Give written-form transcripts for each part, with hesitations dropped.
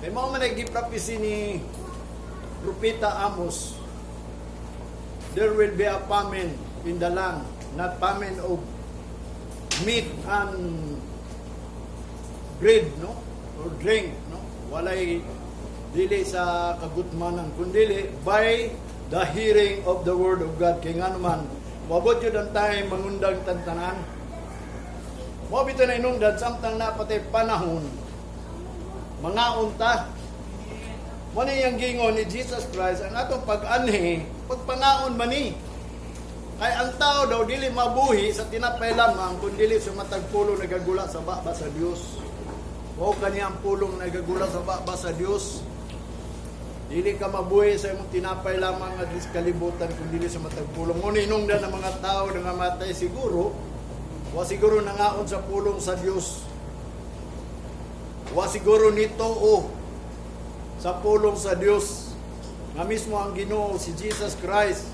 Kay mao man ay gi-prophecy ni Propeta Amos, there will be a famine in the land, not famine of meat and bread, no? Or drink, no? Walay dili sa kagutmanan, kundili by the hearing of the word of God. Kay nga naman, moabot yun ang time mangundang tantanan. Mao bitaw na inungdan samtang napatay panahon, mangaon ta. Mo ni yang gingon ni Jesus Christ, ang atong pag-anhi, pagpangaon man ni. Kay ang tao daw dili mabuhi sa tinapay lamang kun dili sa matag pulong nagagula sa baba sa Dios. Mao kani ang pulong nagagula sa baba sa Dios. Dili ka mabuhi sa imong tinapay lamang nga sa kalibutan kun dili sa matag pulong. Mo ni inungdan ng mga tao nga namatay siguro, wa siguro nangaon sa pulong sa Dios. Wa siguro nituo sa pulong sa Dios. Nga mismo ang Ginoo si Jesus Christ,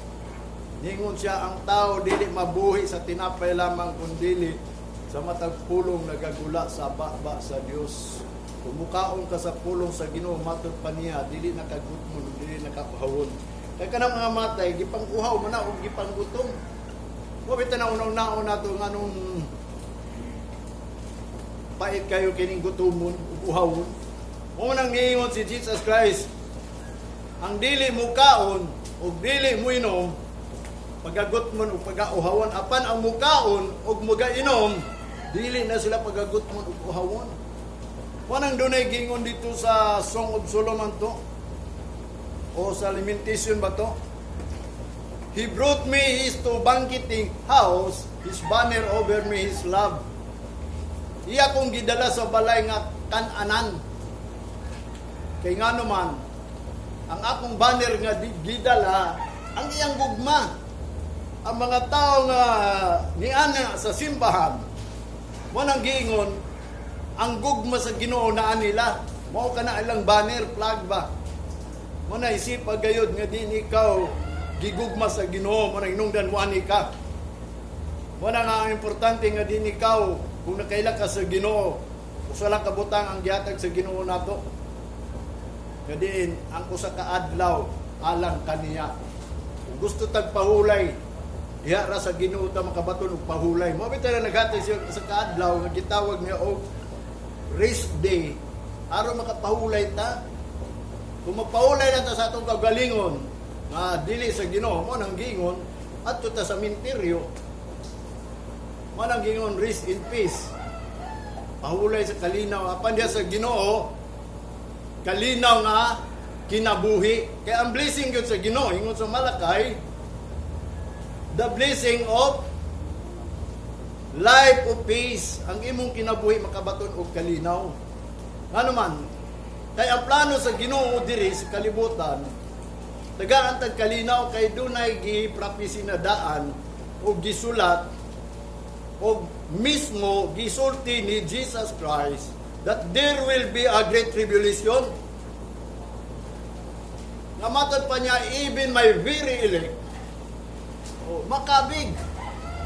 ningon siya, ang tao dili mabuhi sa tinapay lamang kun dili sa matag pulong nagagula sa baba sa Dios. Kung mukaon ka sa pulong sa Ginoo, matod pa niya, dili na kagutmon, dili na kauhawon. Kay kanang mga matay, gipang-uhaw man na og gipanggutom. Wa bitaw na una-unaon nato nganong pait kayo kining gutomon ug uhawon. Mao nang niingon si Jesus Christ, ang dili mo kaon ug dili mo inom, pagagutmon ug pagauhawon, apan ang mukaon ug mugainom, dili na sila pagagutmon ug uhawon. Wanang dunay gingon dito sa Song of Solomon to o sa Lamentation ba to? He brought me his to banqueting house, his banner over me his love. Iya kong gidala sa balay nga kananan. Kay nga naman, ang akong banner nga gidala, ang iyang gugma. Ang mga tao nga niana sa simbahan, mo nang giingon, ang gugma sa Ginoo naa nila. Mao kana ilang banner, flag ba? Mo na isipa gayod nga din ikaw gigugma sa Ginoo, mo na inungdan mo ani ka. Mo na nga ang importante nga din ikaw kung nakaila ka sa Ginoo, usa lang ka butang ang gihatag sa Ginoo nato. Nga diin ang usa ka adlaw alang kaniya. Kung gusto tag pahulay, diha ra sa Ginoo ta makabaton og pahulay. Mo bitaw na naghatag siya sa kaadlaw nga gitawag niya og rest day aron makapahulay ta. Kung magpahulay lang ta sa atong kaugalingon nga dili sa Ginoo, mo nang giingon adto ta sa minteryo. Mo nang giingon rest in peace. Pahulay sa kalinaw apan diha sa Ginoo kalinaw nga kinabuhi. Kaya ang blessing gyud sa Ginoo ingon sa Malakay, the blessing of life of peace, ang imong kinabuhi makabaton og kalinaw. Ngano man? Kay ang plano sa Ginoo diri sa kalibutan, tagaan tag kalinaw kay dunay gi-prophecy na daan o gisulat o mismo gisulti ni Jesus Christ that there will be a great tribulation. Nga matod pa niya, even my very elect, oh, makabig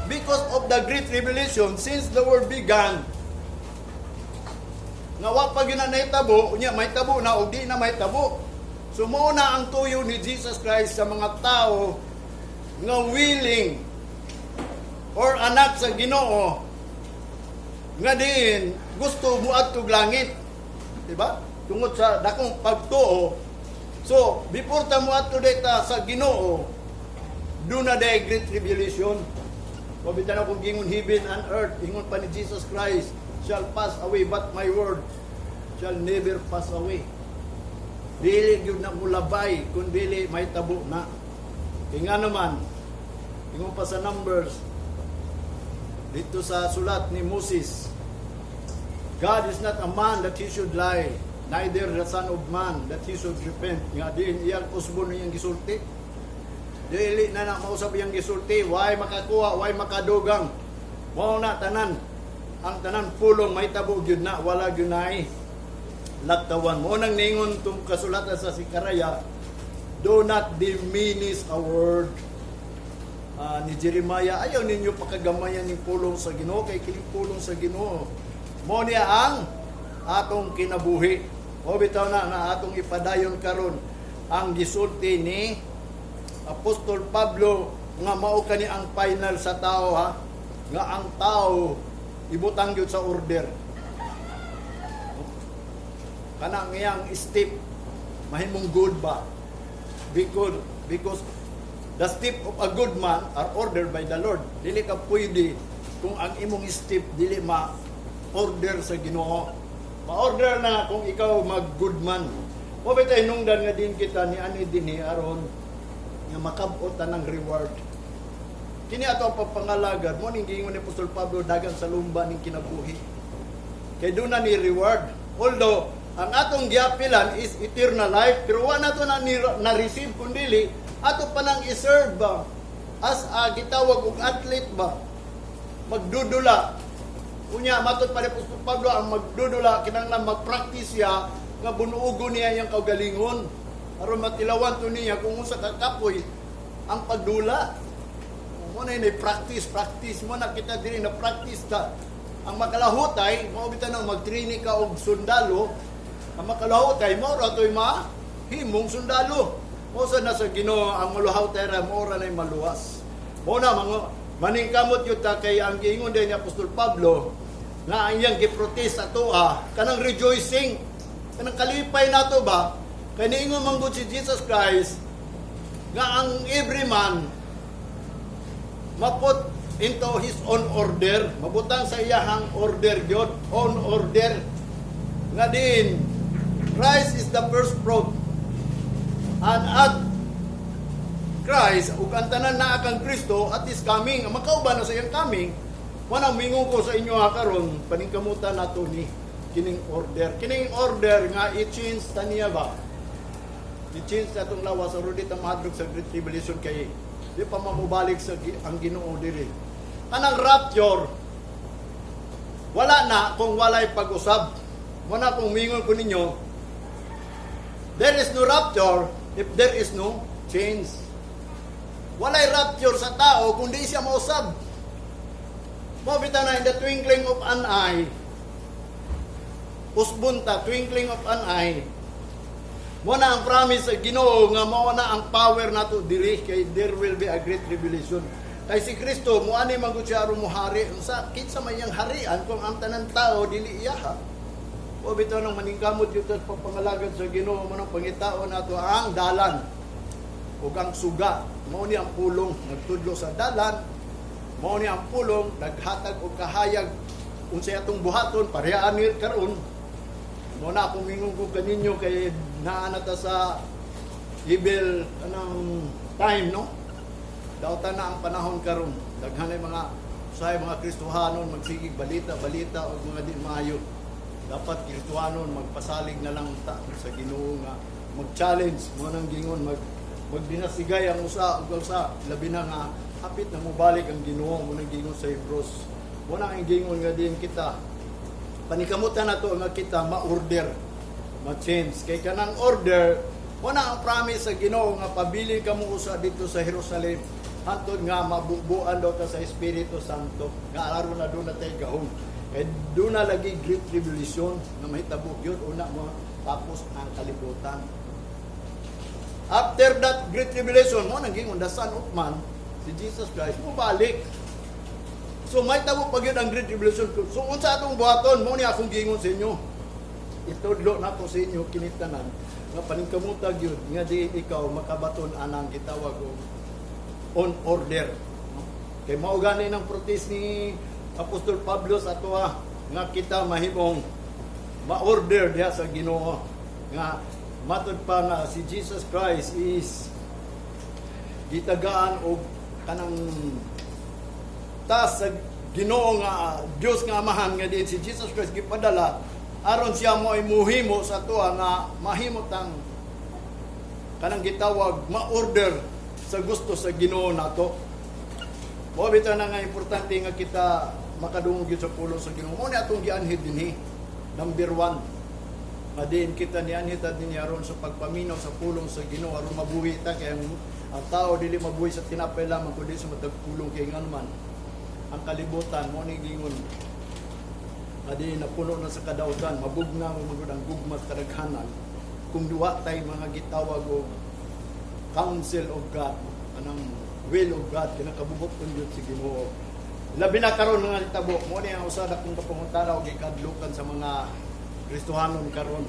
because of the great tribulation since the world began. Nga wa pa gyud na nahitabo, unya mahitabo na og di na mahitabo. So mao na ang tuyo ni Jesus Christ sa mga tao nga willing or anak sa Ginoo nga diin gusto mo adtog langit. Diba? Tungod sa dakong pagtuo. So, before ta mo adto ta sa Ginoo, duna day great tribulation. Mabita na kung gingon heaven and earth, ingon pa ni Jesus Christ, shall pass away, but my word shall never pass away. Dili gyud na mulabay kung dili may tabo na. Kaya nga naman, ingon pa sa Numbers, dito sa sulat ni Moses, God is not a man that he should lie, neither the son of man that he should repent. Nga diin iyang usbon iyang gisulti. Dili na na mausab iyang gisulti, why makakuha, why makadugang. Mao na tanan. Ang tanan pulong may tabo gyud na, wala gyud nay lagtawan. Mo nang ningon tong kasulatan sa Zechariah, do not diminish a word. Ni Jeremiah, ayaw ninyo pakagamayan ng pulong sa Ginoo kay kining pulong sa Ginoo. Mo niya ang atong kinabuhi. O bitaw na nga atong ipadayon karon ang gisulti ni Apostol Pablo nga mao kani ang final sa tao, ha, nga ang tao ibutang gyud sa order, kanang iyang step mahimong good ba, because the step of a good man are ordered by the Lord. Dili ka pwede kung ang imong step dili ma order sa Ginoo. Ma-order na kung ikaw mag good man. Mo bitay nungdan nga din kita ni ani dinhi aron nga makabot ta ng reward. Kini ato ang pagpangalagad mo ning giingon ni Apostol Pablo, dagan sa lumba ning kinabuhi. Kay doon na ni reward. Although ang atong giapilan is eternal life, pero wa nato na na-receive kun dili ato pa nang i-serve ba, as a gitawag og athlete ba, magdudula. Unya matod pa ni Apostol Pablo, ang magdudula kinahanglan mag-practice siya nga bunuogon niya iyang kaugalingon aron matilawan to niya kung unsa ka kapoy ang pagdula mo. Na yun, practice, practice mo na kita diri na practice ta. Ang makalahutay, mao bitaw nang mag-training ka og sundalo, ang makalahutay mo ra to'y mahimong sundalo. Mo sa na sa Ginoo ang maluhawtay ra, mo ra nay maluwas. Mo na mga maningkamot yun ta, kay ang giingon din ni Apostol Pablo nga ang iyang giprotest atoa kanang rejoicing, kanang kalipay nato ba, kay niingon man gud si Jesus Christ nga ang every man maput into his own order, mabutang sa iyahang order gyud, own order nga din Christ is the first fruit, and at Christ ug ang tanan naa kang Kristo at his coming, ang makauban na sa iyang coming. Wanang mingon ko sa inyo ha karon, paningkamutan nato ni kining order, kining order nga i-change ta niya ba, i-change na itong lawas aron di ta mahadlok sa Great Tribulation, kay di pa mamubalik sa ang Ginoo diri. Kanang rapture, wala na kung walay pag-usab. Mo na kung mingon ko ninyo, there is no rapture if there is no change. Walay rapture sa tao kung di siya mausab. Mo bitaw na in the twinkling of an eye, usbon ta, twinkling of an eye. Mo na ang promise sa Ginoo nga mao na ang power nato diri, kay there will be a great tribulation. Kay si Kristo mo ani man gud siya aron mohari, unsa kinsa may iyang harian kung ang tanan tao dili iyaha? O bitaw nang maningkamot gyud ta sa pagpangalagad sa Ginoo, mo nang pangitaon nato ang dalan ug ang suga. Mao ni ang pulong nagtudlo sa dalan, mao ni ang pulong naghatag og kahayag unsay atong buhaton pareha ani karon. Mo na akong mingon ko kaninyo kay naa na ta sa evil anang time, no? Dautan na ang panahon karon. Daghan ay mga usahay mga Kristohanon magsigig balita balita og mga di maayo. Dapat Kristohanon magpasalig na lang ta sa Ginoo nga mag-challenge mo nang gingon magdinasigay ang usa ug usa, labi na nga hapit na mobalik ang Ginoo, mo nang gingon sa Hebrews. Mo na ang gingon nga din kita panikamutan nato nga kita ma-order, ma-change, kay kanang order mo na ang promise sa Ginoo nga pabili ka mo usa dito sa Jerusalem hantod nga mabubuan daw ta sa Espiritu Santo nga aron na doon na tayo gahom, kay doon na lagi great tribulation nga mahitabo gyud una mo tapos ang kalibutan. After that great tribulation, mo nang gingon the Son of Man, si Jesus Christ, mo balik. So may tabo pa gyud ang great tribulation. So unsa atong buhaton? Mo ni akong giingon sa inyo. Itudlo na ko sa inyo kini tanan nga paningkamuta gyud nga di ikaw makabaton anang gitawag og on order. No? Kay mao gani ng protest ni Apostol Pablo sa atoa nga kita mahimong ma-order diha sa Ginoo nga matod pa nga si Jesus Christ is gitagaan og kanang taas sa Ginoo nga Dios nga Amahan, nga din si Jesus Christ gipadala aron siya mo ay muhimo sa atoa nga mahimo tang kanang gitawag ma-order sa gusto sa Ginoo nato. Mo bitaw na nga importante nga kita makadungog gyud sa pulong sa Ginoo. Mo ni atong gianhid dinhi. Number 1. Nga diin kita nianhid ta dinhi aron sa pagpaminaw sa pulong sa Ginoo aron mabuhi ta, kay ang tao dili mabuhi sa tinapay lamang kundi sa matag pulong, kay ngano man ang kalibutan mo ni gingon. Nga di napuno na sa kadautan, mabugna mo magud ang gugma sa kadaghanan kung duwa tay mga gitawag og counsel of God, anang will of God, kinakabubuton gyud si Ginoo. Labi na karon nga nitabo, mo ni ang usa akong kapangutana og gikadlukan sa mga Kristohanon karon.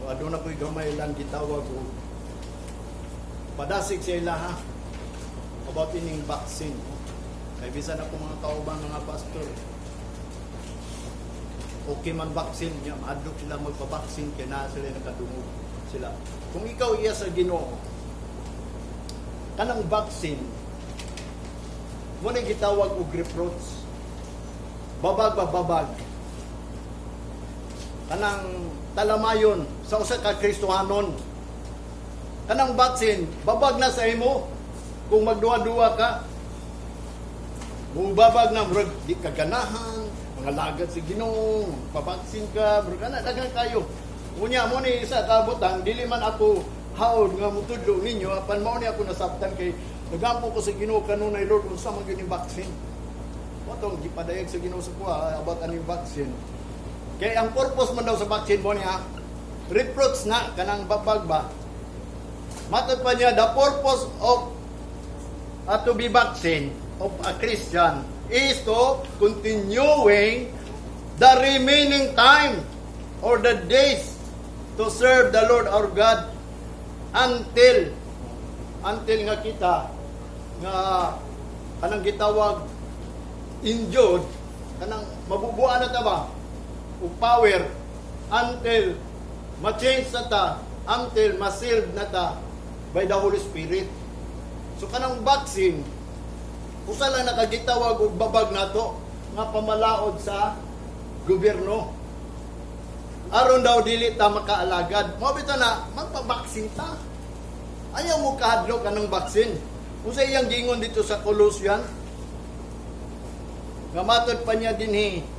O aduna ko'y gamay lang gitawag og padasig sa ila ha about ining vaccine. Kay bisan ako mga kauban, mga pastor, okay man vaccine niya, mahadlok sila magpa-vaccine kay naa sila nakadungog sila. Kung ikaw iya sa Ginoo, kanang vaccine mo na gitawag og reproach. Babag ba babag? Kanang talamayon sa usa ka Kristohanon. Kanang vaccine, babag na sa imo kung magduha-duha ka. Mubabag na, murag di ka ganahan, mga lagad sa Ginoo, pabaksin ka, murag ana daghan kayo. Unya mo ni isa ka butang, dili man ako haod nga mutudlo ninyo, apan mao ni ako nasabtan kay nagampo ko sa Ginoo kanunay, "Lord, unsa man gyud ning vaccine?" Mao tong gipadayag sa Ginoo sa kuha about aning vaccine. Kay ang purpose man daw sa vaccine mo niya, reproach na kanang babag ba. Matod pa niya, the purpose of to be vaccine of a Christian is to continuing the remaining time or the days to serve the Lord our God until nga kita nga kanang gitawag injured, kanang mabubuan na ta ba og power, until ma-change na ta, until ma-sealed na ta by the Holy Spirit. So kanang vaccine, usa lang nakagitawag og babag nato nga pamalaod sa gobyerno. Aron daw dili ta makaalagad. Mao bitaw na magpa-vaccine ta. Ayaw mo kahadlok anong vaccine. Unsa iyang gingon dito sa Colossian? Nga matod pa niya dinhi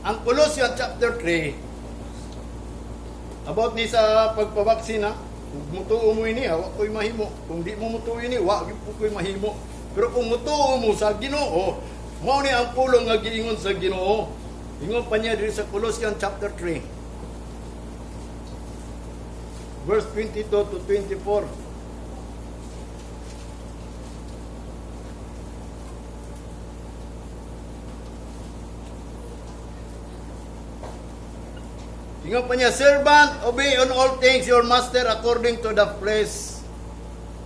ang Colossian chapter 3 about ni sa pagpabaksina. Kung mutuo mo ini, ha, wa ko'y mahimo. Kung di mo mutuo ini, wa gyud po ko'y mahimo. Pero kung mutuo mo sa Ginoo, mao ni ang pulong nga giingon sa Ginoo. Ingon pa niya diri sa Colossians chapter 3 verse 22 to 24. Ingon pa niya, "Servant, obey on all things your master according to the flesh,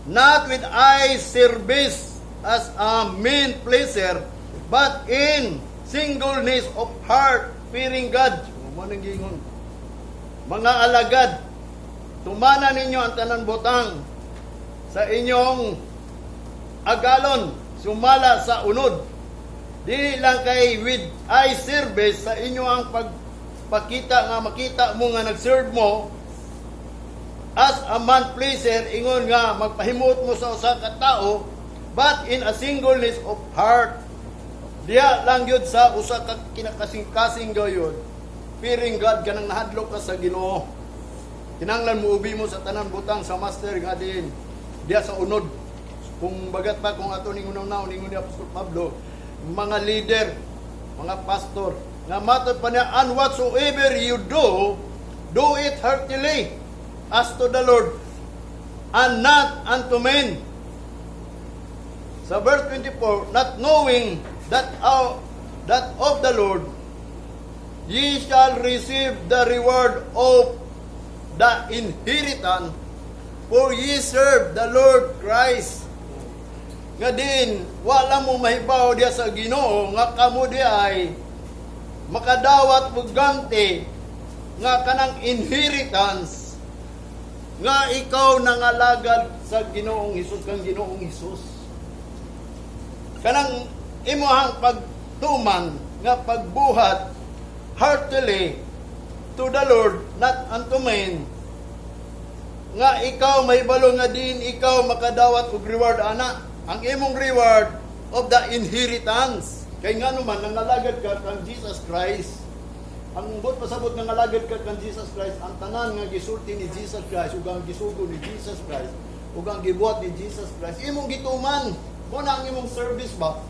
not with eye service as a mean pleaser, but in singleness of heart, fearing God." Mo nang giingon. "Mga alagad, tumana ninyo ang tanan butang sa inyong agalon, sumala sa unod. Dili lang kay with eye service sa inyo ang pagpakita nga makita mo nga nag-serve mo as a man pleaser, ingon nga magpahimuot mo sa usa ka tao, but in a singleness of heart." Diya lang yun sa usa ka kinakasing-kasing gayud, fearing God, kanang nahadlok ka sa Ginoo. Kinanglan mo ubi mo sa tanan butang sa master nga din diya sa unod. Kung bagat pa kung ato ning unaw ningon ni Apostol Pablo, mga leader, mga pastor, nga matod pa niya, "And whatsoever you do, do it heartily as to the Lord and not unto men." Sa verse 24, "Not knowing that of the Lord ye shall receive the reward of the inheritance, for ye serve the Lord Christ." Nga din, wala mo mahibaw diya sa Ginoo nga kamo di ay makadawat og ganti nga kanang inheritance nga ikaw nangalagad sa Ginoong Hesus, kang Ginoong Hesus. Kanang imuhang pagtuman nga pagbuhat heartily to the Lord, not unto men, nga ikaw mahibalo nga din ikaw makadawat og reward ana, ang imong reward of the inheritance, kay ngano man nangalagad ka kang Jesus Christ. Ang buot pasabot, nga ngalagad ka kang Jesus Christ, ang tanan nga gisulti ni Jesus Christ ug ang gisugo ni Jesus Christ ug ang gibuhat ni Jesus Christ, imong gituman. Mo na ang imong service ba.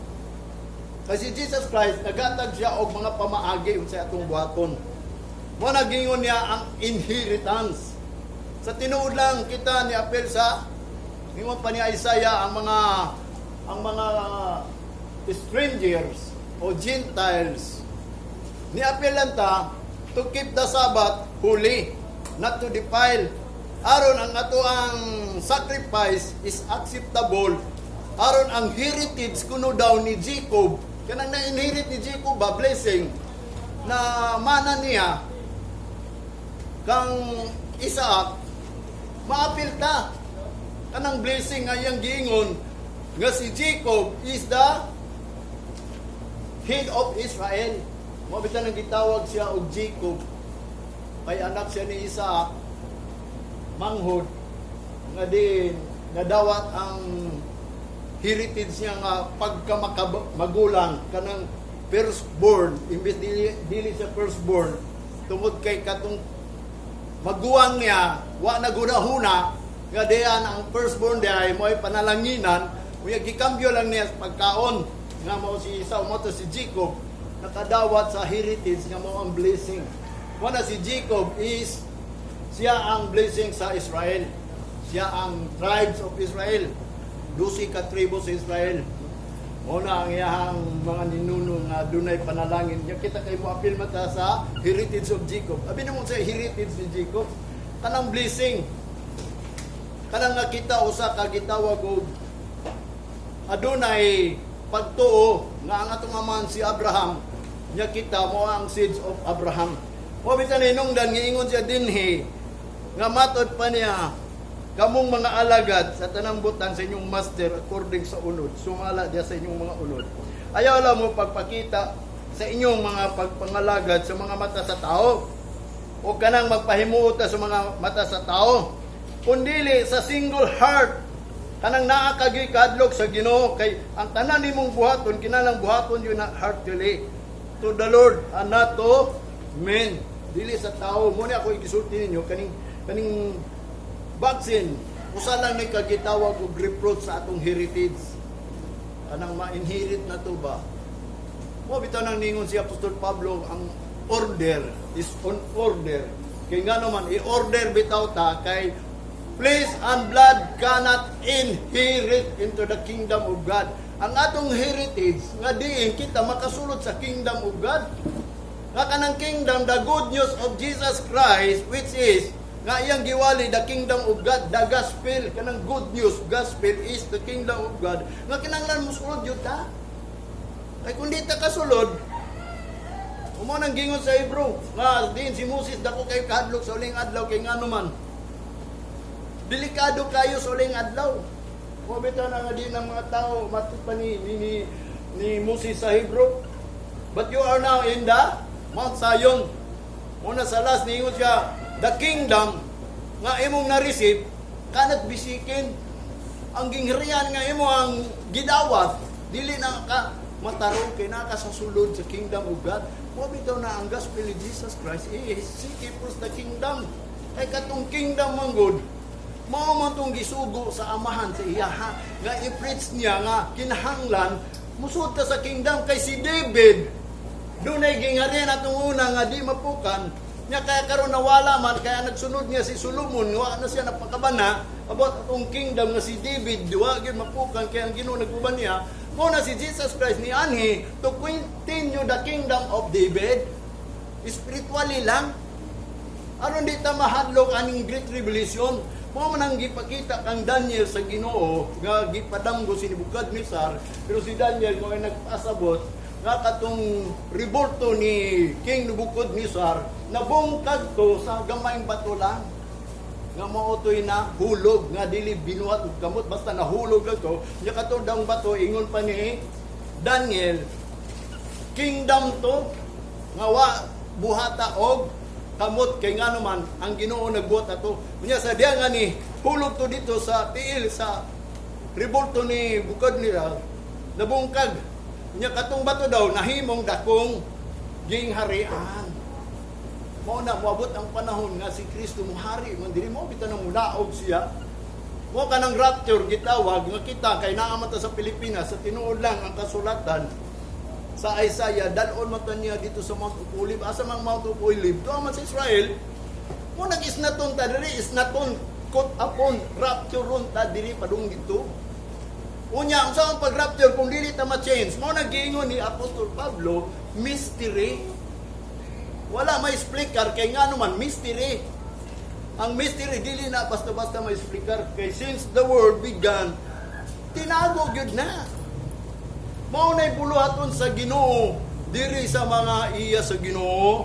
Kasi Jesus Christ, nagatag siya og mga pamaagi unsa atong buhaton. Mo nagingon niya ang inheritance. Sa tinuod lang kita ni apel sa ingon pa ni Isaiah, ang mga strangers o Gentiles ni apel lang ta to keep the Sabbath holy, not to defile, aron ang ato ang sacrifice is acceptable, aron ang heritage kuno daw ni Jacob, kanang na-inherit ni Jacob ba, blessing na mana niya kang Isaac, maapil ta kanang blessing nga iyang giingon nga si Jacob is the head of Israel. Mo bitan ang gitawag siya og Jacob kay anak siya ni Isaac, manghod nga din nadawat ang heritage niya nga pagka magulang, kanang firstborn, imbes dili siya firstborn tungod kay katong maguwang niya wa nagunahuna nga diyan ang firstborn diay mo ay panalanginan. Unya gikambyo lang niya sa pagkaon nga mao si Esau. Mo to si Jacob nakadawat sa heritage nga mao ang blessing. Mo na si Jacob is siya ang blessing sa Israel. Siya ang tribes of Israel, 12 ka tribo sa Israel. Mo na ang iyahang mga ninuno nga dunay panalangin. Nya kita kay mo apil mata sa heritage of Jacob. Abi namo sa heritage ni Jacob, kanang blessing. Kanang nga kita usa ka gitawag og adunay pagtuo nga ang atong amahan si Abraham, nya kita mo ang seeds of Abraham. Mo bitan hinungdan ngiingon siya dinhi nga matod pa niya, "Kamong mga alagad, sa tanang butang sa inyong master according sa unod, sumala diya sa inyong mga unod. Ayaw lang mo pagpakita sa inyong mga pagpangalagad sa mga mata sa tao o kanang magpahimuot sa mga mata sa tao, kundili sa single heart, kanang naa ka gyud kahadlok sa Ginoo, kay ang tanan nimong buhaton kinahanglan buhaton yun na heartily to the Lord and not to men," dili sa tao. Mo ni ako igisulti ninyo, kaning vaccine usa lang ni kagitawag og reproach sa atong heritage, kanang ma-inherit na to ba. Mo bitaw nang ningon si Apostol Pablo, ang order is on order. Kay nga naman i-order bitaw ta kay flesh and blood cannot inherit into the kingdom of God. Ang atong heritage nga diin kita makasulod sa kingdom of God. Nga kanang kingdom, the good news of Jesus Christ, which is nga iyang giwali the kingdom of God, the gospel, kanang good news, gospel is the kingdom of God. Nga kinahanglan mosulod yun ta. Kay kung di ta kasulod, umo nang gingon sa Hebrew, nga din si Moses dako kayo kahadlok sa uling adlaw, kay ngano man delikado kayo sa uling adlaw. Mo bitaw na nga din ang mga tao matod pa ni Moses sa Hebrew. "But you are now in the Mount Zion." Una sa last ningon siya, the kingdom nga imong na-receive cannot be shaken. Ang gingharian nga imo ang gidawat dili na ka matarong kay naa ka sa sulod sa kingdom of God. Mo bitaw na ang gospel ni Jesus Christ is seek ye first the kingdom. Kay katong kingdom man gud mao man tong gisugo sa Amahan sa iyaha nga i-preach niya nga kinahanglan musud ta sa kingdom, kay si David dunay gingharian atong una nga di mapukan nya, kaya karon nawala man, kaya nagsunod niya si Solomon, wa na siya napakabana about atong kingdom nga si David wa gyud mapukan, kaya ang Ginoo naguban niya. Mo na si Jesus Christ ni anhi to continue the kingdom of David spiritually lang, aron di ta mahadlok aning great tribulation. Mo man ang gipakita kang Daniel sa Ginoo nga gipadamgo si Nebuchadnezzar, pero si Daniel mo ay nagpasabot nga katong revolto ni King Nebuchadnezzar nabungkag to sa gamayng bato lang nga mao to'y nahulog, nga dili binuhat og kamot, basta nahulog lang to. Nya katong daong bato, ingon pa ni Daniel, kingdom to nga wa buhata og kamot, kay ngano man ang Ginoo nagbuhat ato. Unya sa diya nga ni hulog to dito sa tiil sa revolto ni Nebuchadnezzar, nabungkag. Unya katong bato daw nahimong dakong gingharian. Mao na moabot ang panahon nga si Kristo mohari man diri, mo bitaw nang mulaog siya. Mo kanang rapture gitawag nga kita kay naa man ta sa Pilipinas. Sa tinuod lang ang kasulatan. Sa Isaiah, dalon man ta niya dito sa Mount of Olive. Asa mang Mount of Olive? Doon man sa Israel. Mo nag isnaton ta diri, isnaton caught upon rapture ron ta diri padung dito. Unya, unsa ang pag-rapture kung dili ta ma-change? Mao nang giingon ni Apostol Pablo, mystery. Wala may explicar kay ngano man mystery. Ang mystery dili na basta-basta may explicar kay since the world began, tinago gyud na. Mao na'y buluhaton sa Ginoo diri sa mga iya sa Ginoo.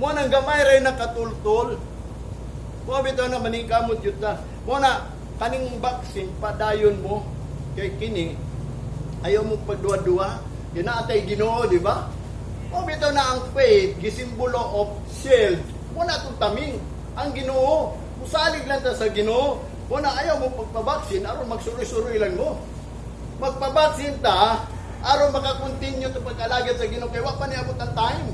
Mo nang gamay ray nakatultol. Mo bitaw na maningkamot yun ta. Mo na kaning vaccine, padayon mo kay kini ayaw mo pagduwa-duwa. Ginaatay Ginoo, di ba? Mo bitaw na ang faith gisimbolo of shield. Mo na itong taming ang Ginoo. Musalig lang ta sa Ginoo. Mo na ayaw mo pagpabaksin aron magsuroy-suroy lang mo. Magpabaksin ta aron makakontinue to pag-alagad sa Ginoo kay wa pa niabot ang time.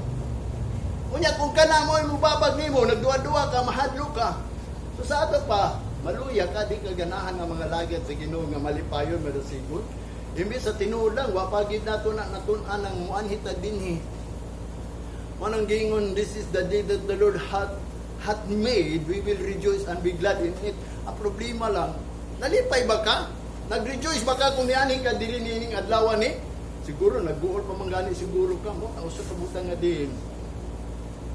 Unya kung kana mo mubabag nimo, nagduwa-duwa ka, mahadlo ka. So sa ato pa, maluya ka, di ka ganahan ng mga lagad sa Ginoo nga malipayon madasigon. Imbes sa tinuod lang, wa pa gid nato na natun-an ang muanhi ta dinhi. Manang giingon, "This is the day that the Lord hath made, we will rejoice and be glad in it." Ang problema lang, nalipay ba ka? Nag-rejoice ba ka kung niani ka diri niining adlaw ni? Siguro nagguol pa man gani siguro ka mo, usa ka butang nga din.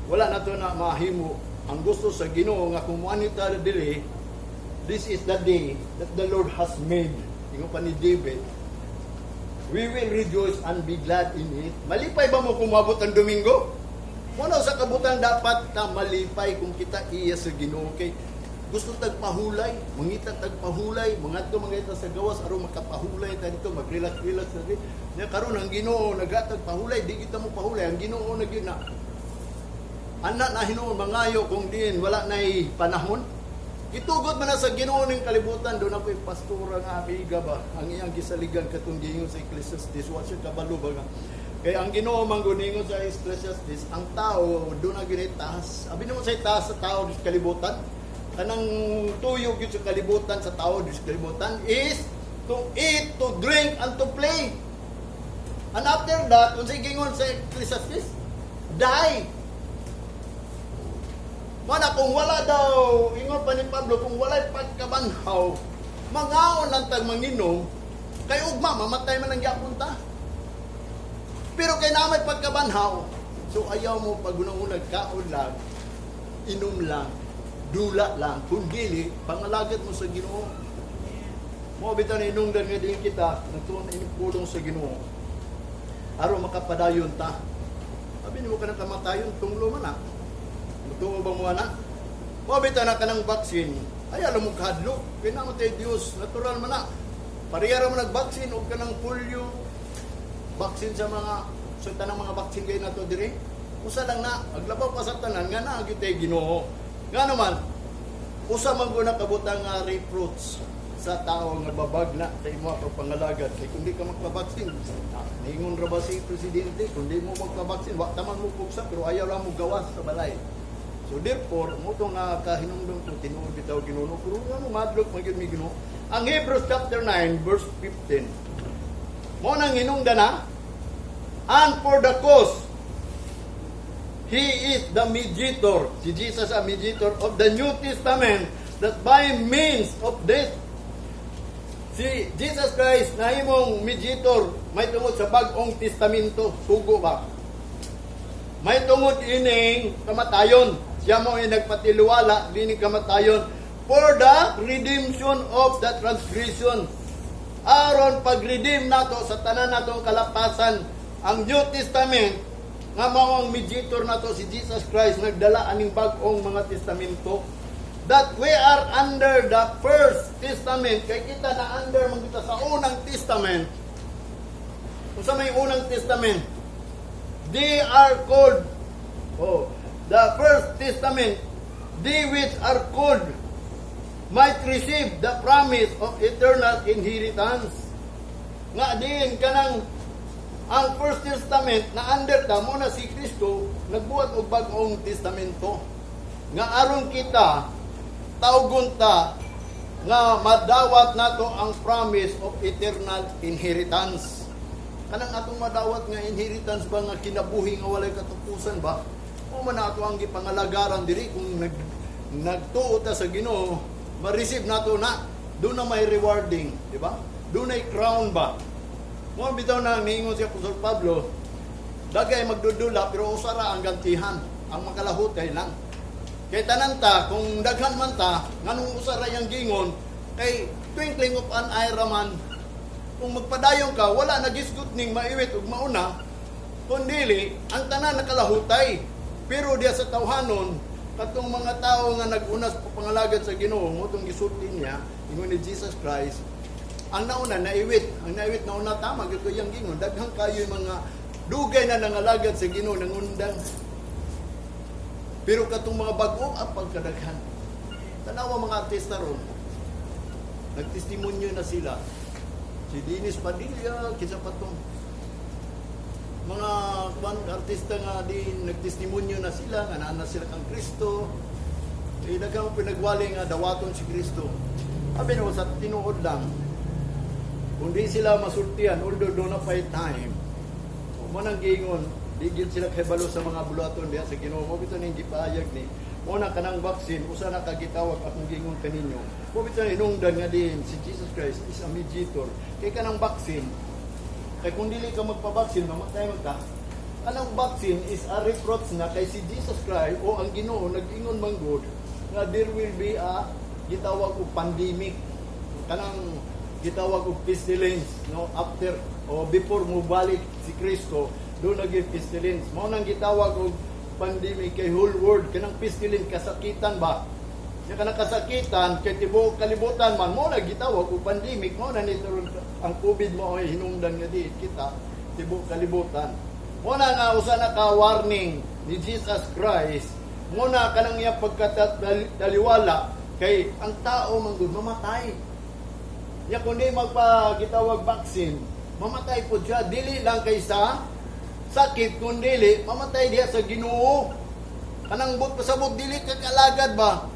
Wala na to na mahimo ang gusto sa Ginoo nga kung muanhi ta diri, "This is the day that the Lord has made." Ingon pa ni David, "We will rejoice and be glad in it." Malipay ba mo kung maabot ang Domingo? Muna sa kabutang dapat ta malipay kung kita iya sa Ginoo kay gusto tag pahulay, mangita tag pahulay, mangadto mangita sa gawas aron makapahulay ta dito, mag-relax-relax ta dito. Nya karon ang Ginoo naghatag pahulay, di kita mo pahulay, ang Ginoo na gyud na. Anak na hinuon mangayo kung diin wala nay panahon. Gitugot man na sa Ginoo ning kalibutan. Doon ako'y pastora nga amiga ba ang iyang gisaligan katong giingon sa Ecclesiastes, wa siya kabalo ba nga. Kaya ang Ginoo man guningon sa Ecclesiastes, ang tao doon na gyud taas. Abi namo sa taas sa tao sa kalibutan. Kanang tuyo gyud sa kalibutan sa tao sa kalibutan is to eat, to drink and to play. And after that, unsay gingon sa Ecclesiastes? Die. Mana kung wala daw, ingon pa ni Pablo, kung walay pagkabanhaw, mangaon lang tag manginom, kay ugma, mamatay man ang gyapon ta. Pero kay na may pagkabanhaw, so ayaw mo pag unang kaon lang, inom lang, dula lang, kung dili, pangalagad mo sa Ginoo. Mo bitaw ni inungdan nga din kita, nagtuon na ining pulong sa Ginoo. Aron makapadayon ta. Abi nimo ka nang kamatayon, tunglo man na. Mutuo ba mo ana? Mo bitaw na kanang vaccine, ay alam mo kahadlok. Kay namatay Dios, natural man na. Pareha ra man nag-vaccine og kanang polio, vaccine sa mga sa tanang mga vaccine kay nato diri. Usa lang na, aglabaw pa sa tanan nga naa gyud tay Ginoo. Nga naman, usa man gud na kabutang nga reproach sa tao nga babag na sa imo pagpangalagad kay kung di ka magpa-vaccine, ningon ra ba si presidente, kung di mo magpa-vaccine, wa ta man mo pugsa, pero ayaw lang mo gawas sa balay. So therefore, mo tong nakahinumdum ko tinuod bitaw Ginoo, pero nga mo madlok man gyud mi Ginoo. Ang Hebrews chapter 9 verse 15. Mo nang hinungdan na, and for the cause he is the mediator, si Jesus ang mediator of the New Testament, that by means of death. Si Jesus Christ nahimong mediator may tungod sa Bag-ong Testamento, sugo ba? May tungod ining kamatayon. Siya mo ay nagpatiluwala dining kamatayon for the redemption of the transgression. Aron pag-redeem nato sa tanan natong kalapasan, ang New Testament nga mao ang mediator nato si Jesus Christ, nagdala aning bag-ong mga testamento, that we are under the first testament, kay kita na under man kita sa unang testament. Unsa may unang testament? They are called, oh, the first testament, they which are called might receive the promise of eternal inheritance. Nga diin kanang ang first testament na under ta mo na si Kristo nagbuhat og bag-ong testamento nga aron kita tawgon ta nga madawat nato ang promise of eternal inheritance. Kanang atong madawat nga inheritance ba nga kinabuhi nga walay katapusan ba? Mao man na ato ang gipangalagaran diri. Kung nagtuo ta sa Ginoo, ma-receive nato na. Doon na may rewarding, di ba? Doon ay crown ba? Mo bitaw na niingon si Apostol Pablo, dagay magdudula pero usa ra ang gantihan, ang makalahutay lang. Kay tanan ta, kung daghan man ta, nganong usa ra yang gingon, kay twinkling of an eye raman, kung magpadayon ka, wala na gisgot ning maiwit ug mauna, kung dili, ang tanan nakalahutay. Pero diya sa tawhanon, katong mga tao nga nag-una sa pangalagad sa Ginoo, mo tong gisulti niya, ingon ni Jesus Christ, ang nauna naiwit, ang naiwit nauna. Tama gyud ko yang gingon, daghang kayo yung mga dugay na nangalagad sa Ginoo nangundang. Pero katong mga bag-o ang pagkadaghan. Tanawa mga artista ron, nagtestimonyo na sila. Si Dennis Padilla, kinsa pa tong mga kwan, artista nga di nagtestimonyo na sila nga naa na sila kang Kristo. Eh, daghang pinagwali nga dawaton si Kristo. Abi no, sa tinuod lang, kung di sila masultian, although doon na pa time, mo nang giingon, di gyud sila kahibalo sa mga buluhaton diha sa Ginoo. Mo bitaw ning gipahayag ni. Mo na kanang vaccine, usa na kagitawag akong giingon kaninyo. Mo bitaw hinungdan nga din si Jesus Christ is a mediator. Kay kanang vaccine, kay kung dili ka magpa-vaccine, mamatay man ka. Kanang vaccine is a reproach na kay si Jesus Christ o ang Ginoo nag-ingon man gud nga there will be a gitawag og pandemic, kanang gitawag og pestilence, no, after o before mo balik si Kristo, do naging pestilence. Mao nang gitawag og pandemic kay whole world kanang pestilence, kasakitan ba. Nya kanang kasakitan kay tibuok kalibutan man, mo na gitawag og pandemic. Mao na nito ang COVID, mo ay hinungdan nga di kita tibuok kalibutan. Mo na nga usa na ka warning ni Jesus Christ, mo na kanang iya pagkataliwala kay ang tao man gud mamatay. Nya kung di magpagitawag vaccine, mamatay po siya. Dili lang kay sa sakit, kung dili, mamatay diha sa Ginoo. Kanang but pasabot, dili ka kalagad ba?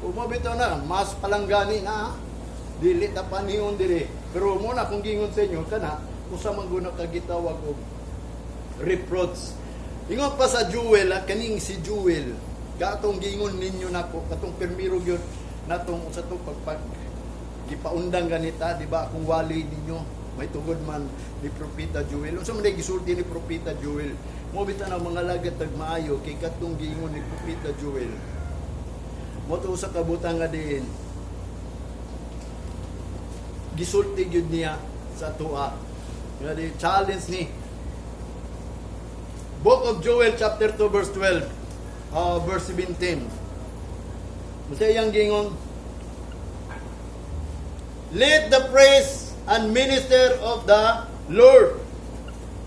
Umabito na, mas palanggani na, ha? Dili ta paniyon diri. Pero muna kung gingon sa inyo, kana, usa man guna kagitawag og reproach. Ingon pa sa Joel, kaning si Joel, katong gingon ninyo nako, katong permiro gyud natong sa to pagpag gipaundang ganita, di ba, akong wali ninyo, may tugod man ni Propeta Joel. Unsa man day gisulti ni Propeta Joel? Mo bitaw na mga lagat tag maayo kay katong giingon ni Propeta Joel. Mo to sa kabutang nga diin gisulti gyud niya sa tuwa. Nga di challenge ni Book of Joel chapter 2 verse 12, verse 17. Unsa iyang gingon? "Let the priest and minister of the Lord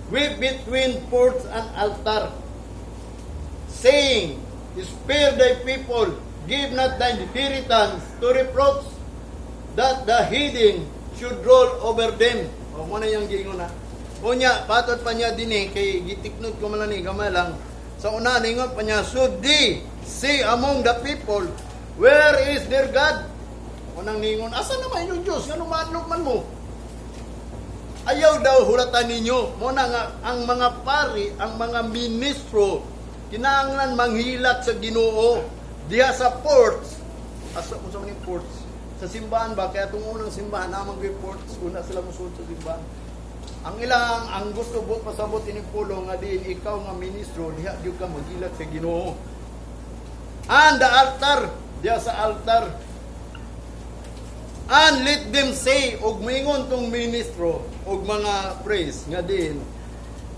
weep between porch and altar, saying, 'Spare thy people, give not thine inheritance to reproach, that the heathen should rule over them.'" O, mo na yung gingon na. Unya, patod pa niya din eh, kay gitiknod ko man lang ni, gamay lang. Sa una, ningon pa niya, "Should they say among the people, 'Where is their God?'" Unang ningon, "Asa naman inyong Diyos? Ngano maadlok man mo?" Ayaw daw hulatan ninyo. Mo na nga, ang mga pari, ang mga ministro, kinahanglan manghilak sa Ginoo diha sa porch. Asa kung sa man yung porch? Sa simbahan ba? Kaya itong unang simbahan, namang yung porch, una sila musulod sa simbahan. Ang ilang, ang gusto buot pasabot ini pulo nga din ikaw nga ministro, diha gyud ka maghilak sa Ginoo. And the altar, diha sa altar. "And let them say," og moingon tong ministro og mga priest nga din,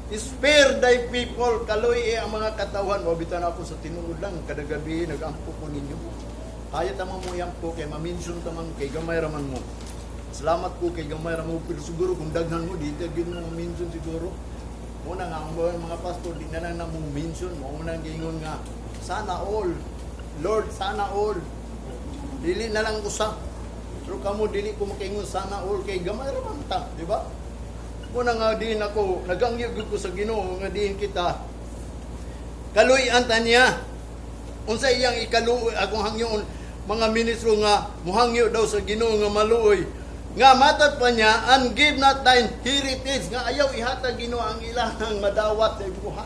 "Spare thy people, kaluy ang mga katawhan." O bitan ako sa tinuod lang, kada gabi nagampo ko ninyo. Kaya tama mo po kay ma-mention tamang kay gamay raman mo. Salamat ko kay gamay ra mo, pero siguro kung daghan mo dito gyud mo ma-mention siguro. Muna nga ang mga pastor di na lang na mo mention mo na giingon nga sana all. Lord, sana all. Dili na lang usa. Pero kamo dili ko makaingon sana all kay gamay ra man ta, di ba? Muna nga din ako nagangyo gyud ko sa Ginoo nga diin kita kaluy-an ta niya. Unsa iyang ikaluoy, akong hangyoon mga ministro nga muhangyo daw sa Ginoo nga maluoy. Nga matod pa niya, "And give not thine heritage," nga ayaw ihatag Ginoo ang ilang madawat sa imuha.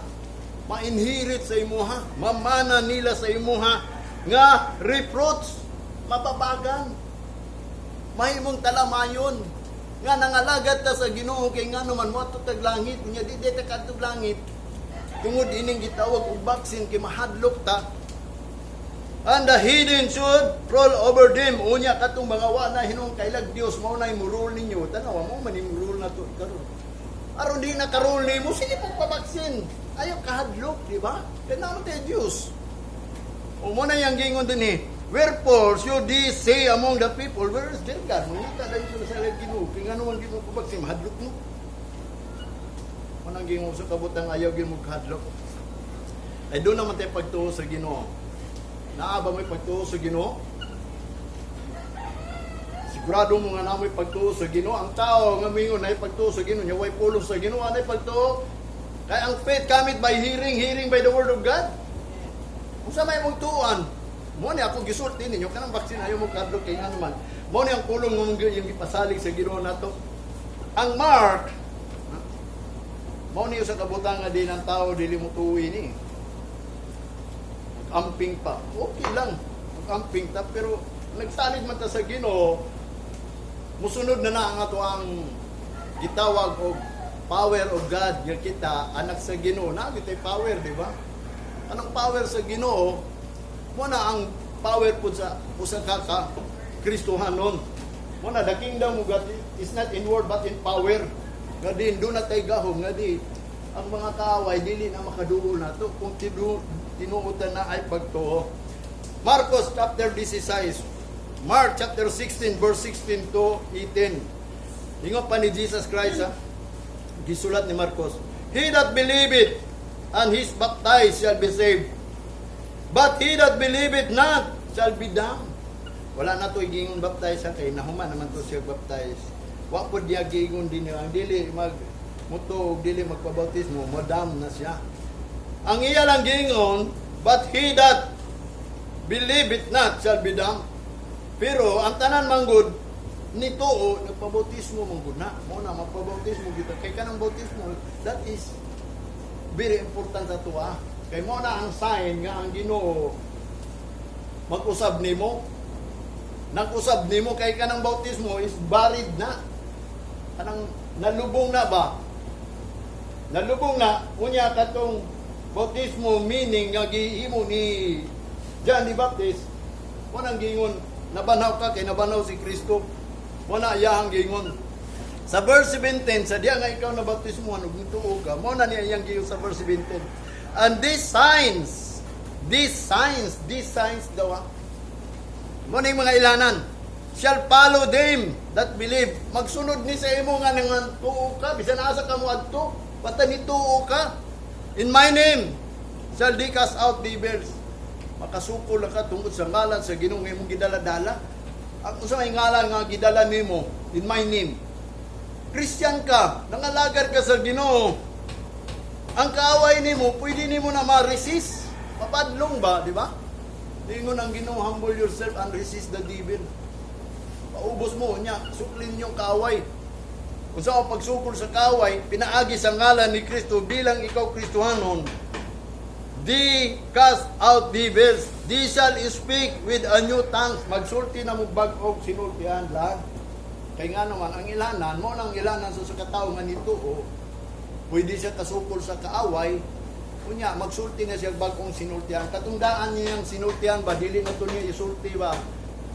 Ma-inherit sa imuha, mamana nila sa imuha nga reproach, mababagan. Mahimong talamayon nga nangalagad ta sa Ginoo kay ngano man moadto tag langit nya di ta kadtog langit tungod ining gitawag og vaccine kay mahadlok ta. "And the heathen should rule over them." Unya katong mga wa na hinuon kailag Dios, mao nay mo-rule ninyo. Tanawa mo man rule na to karon. Aron di na ka-rule nimo, sige po pabaksin. Ayaw kahadlok, di ba? Kay naa man tay Dios. O mao na yang gingon din eh. "Wherefore should they say among the people, 'Where is their God?'" Mangita dahil sila sa ilang Ginoo. Kay ngano man Ginoo pabaksin, mahadlok mo. Mao nang gingon sa kabutang ayaw gyud mo kahadlok. Ay duna man tayo pagtuo sa Ginoo. Naa ba may pagtuo sa Ginoo? Sigurado mo nga naa mo'y pagtuo sa Ginoo. Ang tao nga mingon na pagtuo sa Ginoo, nya way pulong sa Ginoo, anay pagtuo? Kay ang faith cometh by hearing, hearing by the word of God. Kung sa may mong tuan, mao ni ako gisulti ninyo kanang vaccine, ayaw mo kadlok kay ngano man. Mao ni ang pulong nga yung gipasalig sa Ginoo nato. Ang Mark mao niyo sa kabutang nga din ang tao dili mo tuwi ni. Mag-amping pa. Okay lang. Mag-amping ta, pero nagsalig man ta sa Ginoo, musunod na na ang ato ang gitawag og power of God nga kita anak sa Ginoo. Na kitay power, di ba? Anong power sa Ginoo? Mao na ang power pud sa usa ka ka Kristohanon. Mao na the kingdom of God is not in word but in power. Nga din duna tay gahom nga di ang mga kaaway dili na makaduol nato kung tinuotan na ay pagtuo. Marcos chapter 16, Mark chapter 16 verse 16 to 18. Ingon pa ni Jesus Christ ha, gisulat ni Marcos, "He that believeth and is baptized shall be saved. But he that believeth not shall be damned." Wala na to giingon baptize ha, kay nahuman naman to siya baptize. Wa pod niya giingon din ang dili mag mutuo og dili magpabautismo, mo-damn na siya. Ang iya lang giingon, "But he that believeth not shall be damned." Pero ang tanan manggod nituo nagpabautismo manggod na. Mao na magpabautismo kita kay kanang bautismo, that is very important sa tuwa. Kay mao na ang sign nga ang Ginoo mag-usab nimo. Nag-usab nimo kay kanang bautismo is buried na. Kanang nalubong na ba? Nalubong na unya katong bautismo, meaning nga gihimo ni John the Baptist, walang gingon nabanhaw ka kay nabanhaw si Kristo. Wala iyang gingon. Sa verse 17, sa diya nga ikaw na bautismo ug nituo ka, mao na niya iyang gingon sa verse 17. "And these signs, these signs, these signs daw ah." Mao na yung mga ilanan. "Shall follow them that believe." Magsunod ni sa imo nga nangan tuo ka, bisan asa ka mo adto, basta nituo ka. "In my name shall they cast out devils." Makasukol na ka tungod sa ngalan sa Ginoo nga imong gidala-dala. Ang usa may ngalan nga gidala nimo, "In my name." Christian ka, nangalagad ka sa Ginoo. Ang kaaway nimo, pwede nimo na ma-resist. Mapadlong ba, di ba? Ingon ang Ginoo, "Humble yourself and resist the devil." Paubos mo niya, suklin yung kaaway. Kung sa pagsukol sa kaaway, pinaagi sa ngalan ni Kristo bilang ikaw Kristohanon, "They cast out devils. They shall speak with a new tongues." Magsulti na mo bag-og sinultian lang. Kay nga naman, ang ilanan, mao nang ilanan sa katao nga nituo, pwede siya kasukol sa kaaway, unya, magsulti na siya bag-ong sinultian. Katong daan niyang sinultian ba, dili na to niya isulti ba?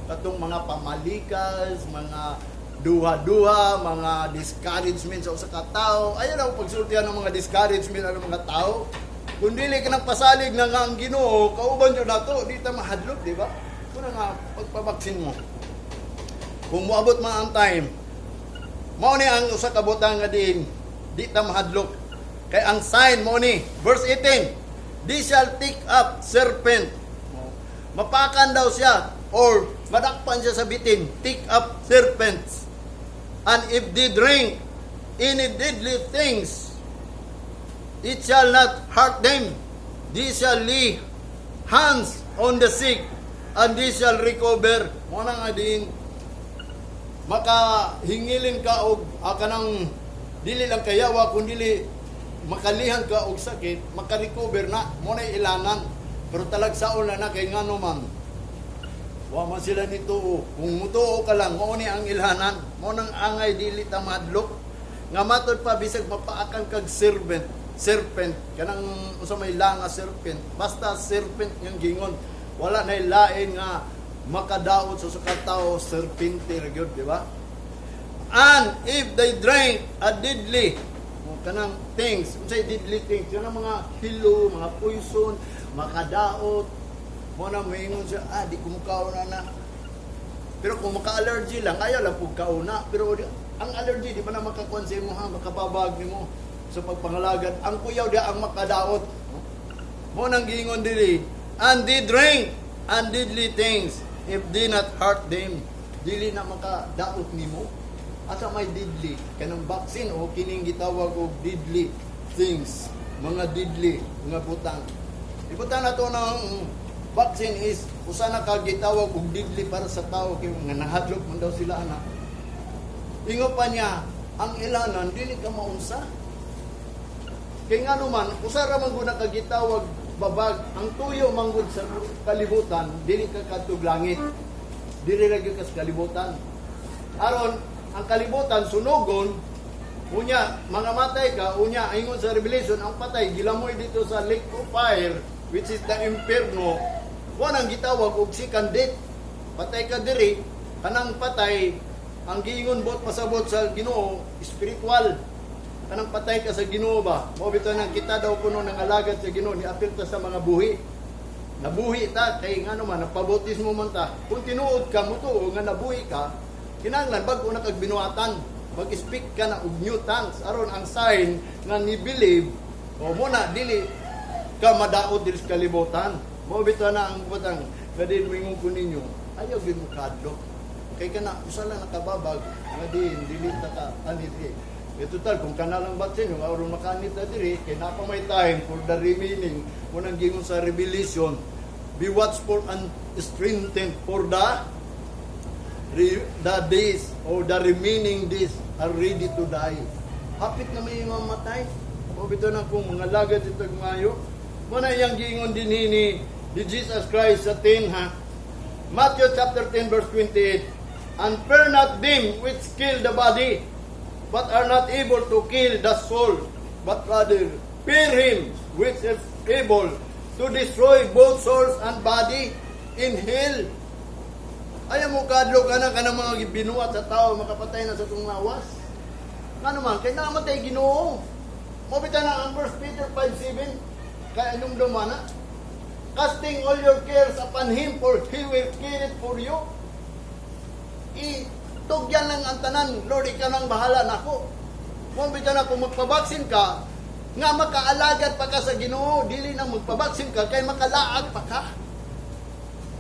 Katong mga pamalikas, mga duha-duha, mga discouragement sa usa ka tawo. Ayaw na pagsultihan ng mga discouragement ng mga tao. Kung dili ka nang pasalig na nga ang Ginoo, kauban jud nato, di ta mahadlok, di ba? Kuna nga pagpabaksin mo. Kung moabot man ang time, mao ni ang usa ka butang nga din di ta mahadlok. Kay ang sign mao ni verse 18, "They shall take up serpent." Mapakan daw siya or madakpan siya sa bitin, "Take up serpents. And if they drink any deadly things, it shall not hurt them. They shall lay hands on the sick and they shall recover." Mao na nga din Makahingilin ka og kanang dili lang kayawa kun dili makalihan ka og sakit, makarecover na mo na ilanan. Pero talagsaon na na kay ngano man wa man sila nituo. Kung mutuo ka lang, mao ni ang ilhanan. Mao nang angay dili ta mahadlok. Nga matod pa bisag mapaakan kag serpent, kanang usa may langa serpent, basta serpent yang gingon. Wala na lain nga makadaot sa usa ka tawo, serpente ra gyud, di ba? And if they drink a deadly o kanang things, unsay deadly things, kanang mga hilo, mga poison, makadaot, mo na moingon siya, "Ah, di ko mukaon na na." Pero kung maka-allergy lang, ayaw lang pug kauna. Pero ang allergy, di ba na makakuan sa imo ha, makababag nimo sa pagpangalagad. Ang kuyaw di ang makadaot. Mo nang giingon diri, "And they drink and deadly things, if they not hurt them." Dili na makadaot nimo. Asa may deadly? Kanang vaccine o kining gitawag og deadly things, mga deadly nga butang. Ibutang na to ng vaccine is usa na ka gitawag og deadly para sa tao kay nga nahadlok man daw sila ana. Ingon pa niya, ang ilanan dili ka maunsa. Kay nga naman, usa ra man gud na kagitawag babag, ang tuyo manggod sa kalibutan, dili ka kadtog langit. Dili ra gyud ka sa kalibutan. Aron ang kalibutan sunugon, unya mga matay ka, unya ingon sa Revelation ang patay gilamoy dito sa lake of fire, which is the inferno. Wa nang gitawag og second death. Patay ka diri, kanang patay ang giingon bot pasabot sa Ginoo spiritual. Kanang patay ka sa Ginoo ba? Mao bitaw nang kita daw kuno nang alagad sa Ginoo ni apil ta sa mga buhi. Nabuhi ta kay ngano man nagpabautismo man ta. Kung tinuod ka mutuo nga nabuhi ka, kinahanglan bag-o na kag binuhatan. Mag-speak ka na og new tongues aron ang sign nga ni believe o mo na dili ka madaot diri sa kalibutan. Mao bitaw na ang butang nga din moingon ko ninyo, ayaw gyud mo kadlok. Kay kana usa lang nakababag nga din dili ta ka ani diri. E total, kung kana lang vaccine, yung aron makanit na diri, kay napa may time for the remaining, kung ang gingon sa Revelation, be watchful and strengthened for the days or the remaining days are ready to die. Hapit na may mamatay. O bitaw na kung mga lagad ito mayo. Muna iyang giingon din ni Jesus Christ sa 10 ha. Matthew chapter 10 verse 28. "And fear not them which kill the body, but are not able to kill the soul, but rather fear him which is able to destroy both souls and body in hell." Ayaw mo kadlok ka na kanang mga gibinuhat sa tao, makapatay na sa itong lawas. Nga naman, kay namatay Ginoo. Mao bitaw na ang 1 Peter 5:7, kay anong dumana? "Casting all your cares upon Him, for He will care it for you." Itugyan lang ang tanan, "Lord, ikaw nang bahala nako." Mao bitaw na kung magpabaksin ka, nga makaalagad pa ka sa Ginoo, dili nang magpabaksin ka, kay makalaag pa ka.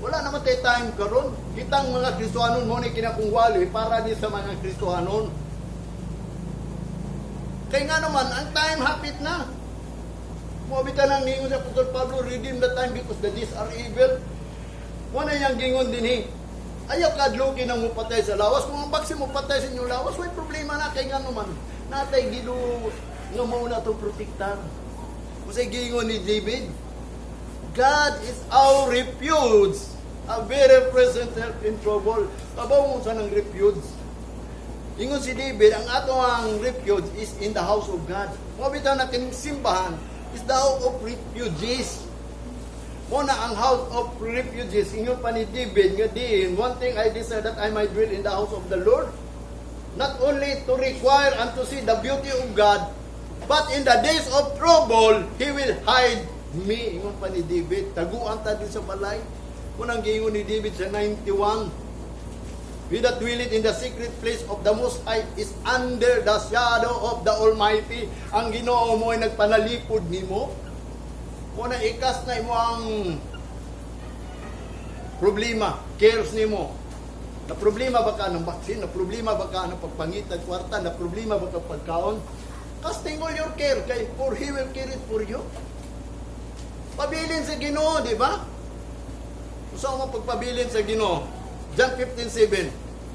Wala naman tayo time karon. Kitang mga Kristohanon mo ni kinakungwali para di sa mga Kristohanon. Kay nga naman, ang time hapit na. Mo bitaw nang ningon sa Apostol Pablo, "Redeem the time because the days are evil." Wala yang gingon din eh. Ayaw kadlukin ang mupatay sa lawas. Kung ang baksin mo patay sa inyong lawas, may problema na kay nga naman. Natay Ginoo nga mao na itong protektar. Kusay gingon ni David, "God is our refuge, a very present help in trouble." Kabaw mo sa ng refuge. Ingon si David, ang ato ang refuge is in the house of God. Mao bitaw na kining simbahan is the house of refugees. Mo na ang house of refugees, ingon pa ni David nga diin, "One thing I desire, that I might dwell in the house of the Lord, not only to require and to see the beauty of God, but in the days of trouble, He will hide me." Ingon pa ni David, taguan ta din sa balay. Kung ang giingon ni David sa 91, "He that dwelleth in the secret place of the Most High is under the shadow of the Almighty." Ang Ginoo mo ay nagpanalipod nimo. Mo na ikas na imo ang problema, cares nimo. Na problema ba ka ng vaccine? Na problema ba ka ng pagpangitag kwarta? Na problema ba ka pagkaon? Casting all your care, kay for He will care it for you. Pabilin sa Ginoo, di ba? Usa mo pagpabilin sa Ginoo. John 15:7.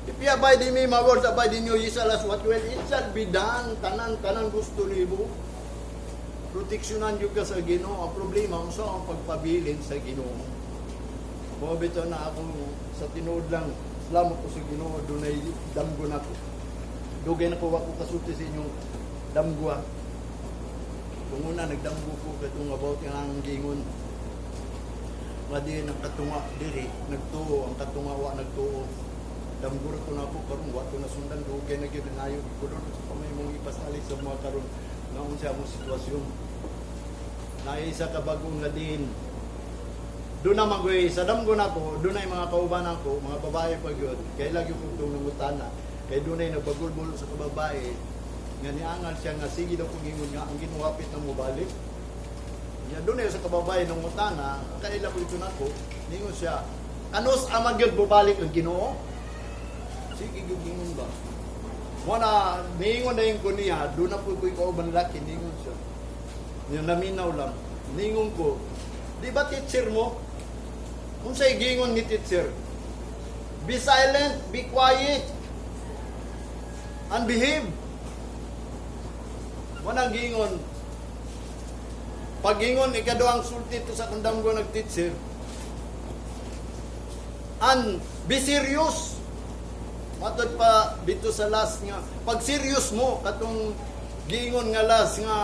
If ye abide in me, my words abide in you, ye shall ask what you will, it shall be done. Tanan, tanan gusto nimo. Proteksyonan gyud ka sa Ginoo. Ang problema, unsa ang pagpabilin sa Ginoo. Mao bitaw na ako sa tinuod lang, salamat ko sa Ginoo, dunay damgo nako. Dugay na ko wa ko kasulti sa inyong damgo. Kung una nagdamgo ko katong about nga ang gingon nga di ang katunga diri nagtuo, ang katunga wa nagtuo. Damgo ra ko na ako karon, wa ko nasundan, dugay na gyud nayo kulor sa kamay mong ipasali sa mga karon nga unsa among sitwasyon na isa ka bagong nga din doon na magoy sa damgo nako. Doon ay mga kauban ako, mga babae pa gyud, kay lagi ko itong nangutana kay doon ay nagbagulbol sa kababae nga niangal siya nga sige daw kung ingon nga ang Ginoo hapit na mobalik niya. Doon ay sa kababae nangutana, kaila ko ito nako, ningon siya, "Kanus ama gyud bobalik ang Ginoo?" Sige gyud ingon ba mo na, niingon na yung ko niya. Doon na po ko kauban laki, ningon siya niya, naminaw lang. Ningon ko, "Di ba teacher mo? Unsay gingon ni teacher? Be silent, be quiet, and behave." Wanang gingon. Pag-ingon, ikaduhang sulti to sa kundang ko nag-teacher. And be serious. Matod pa dito sa last nga, pag serious mo, katong giingon nga last nga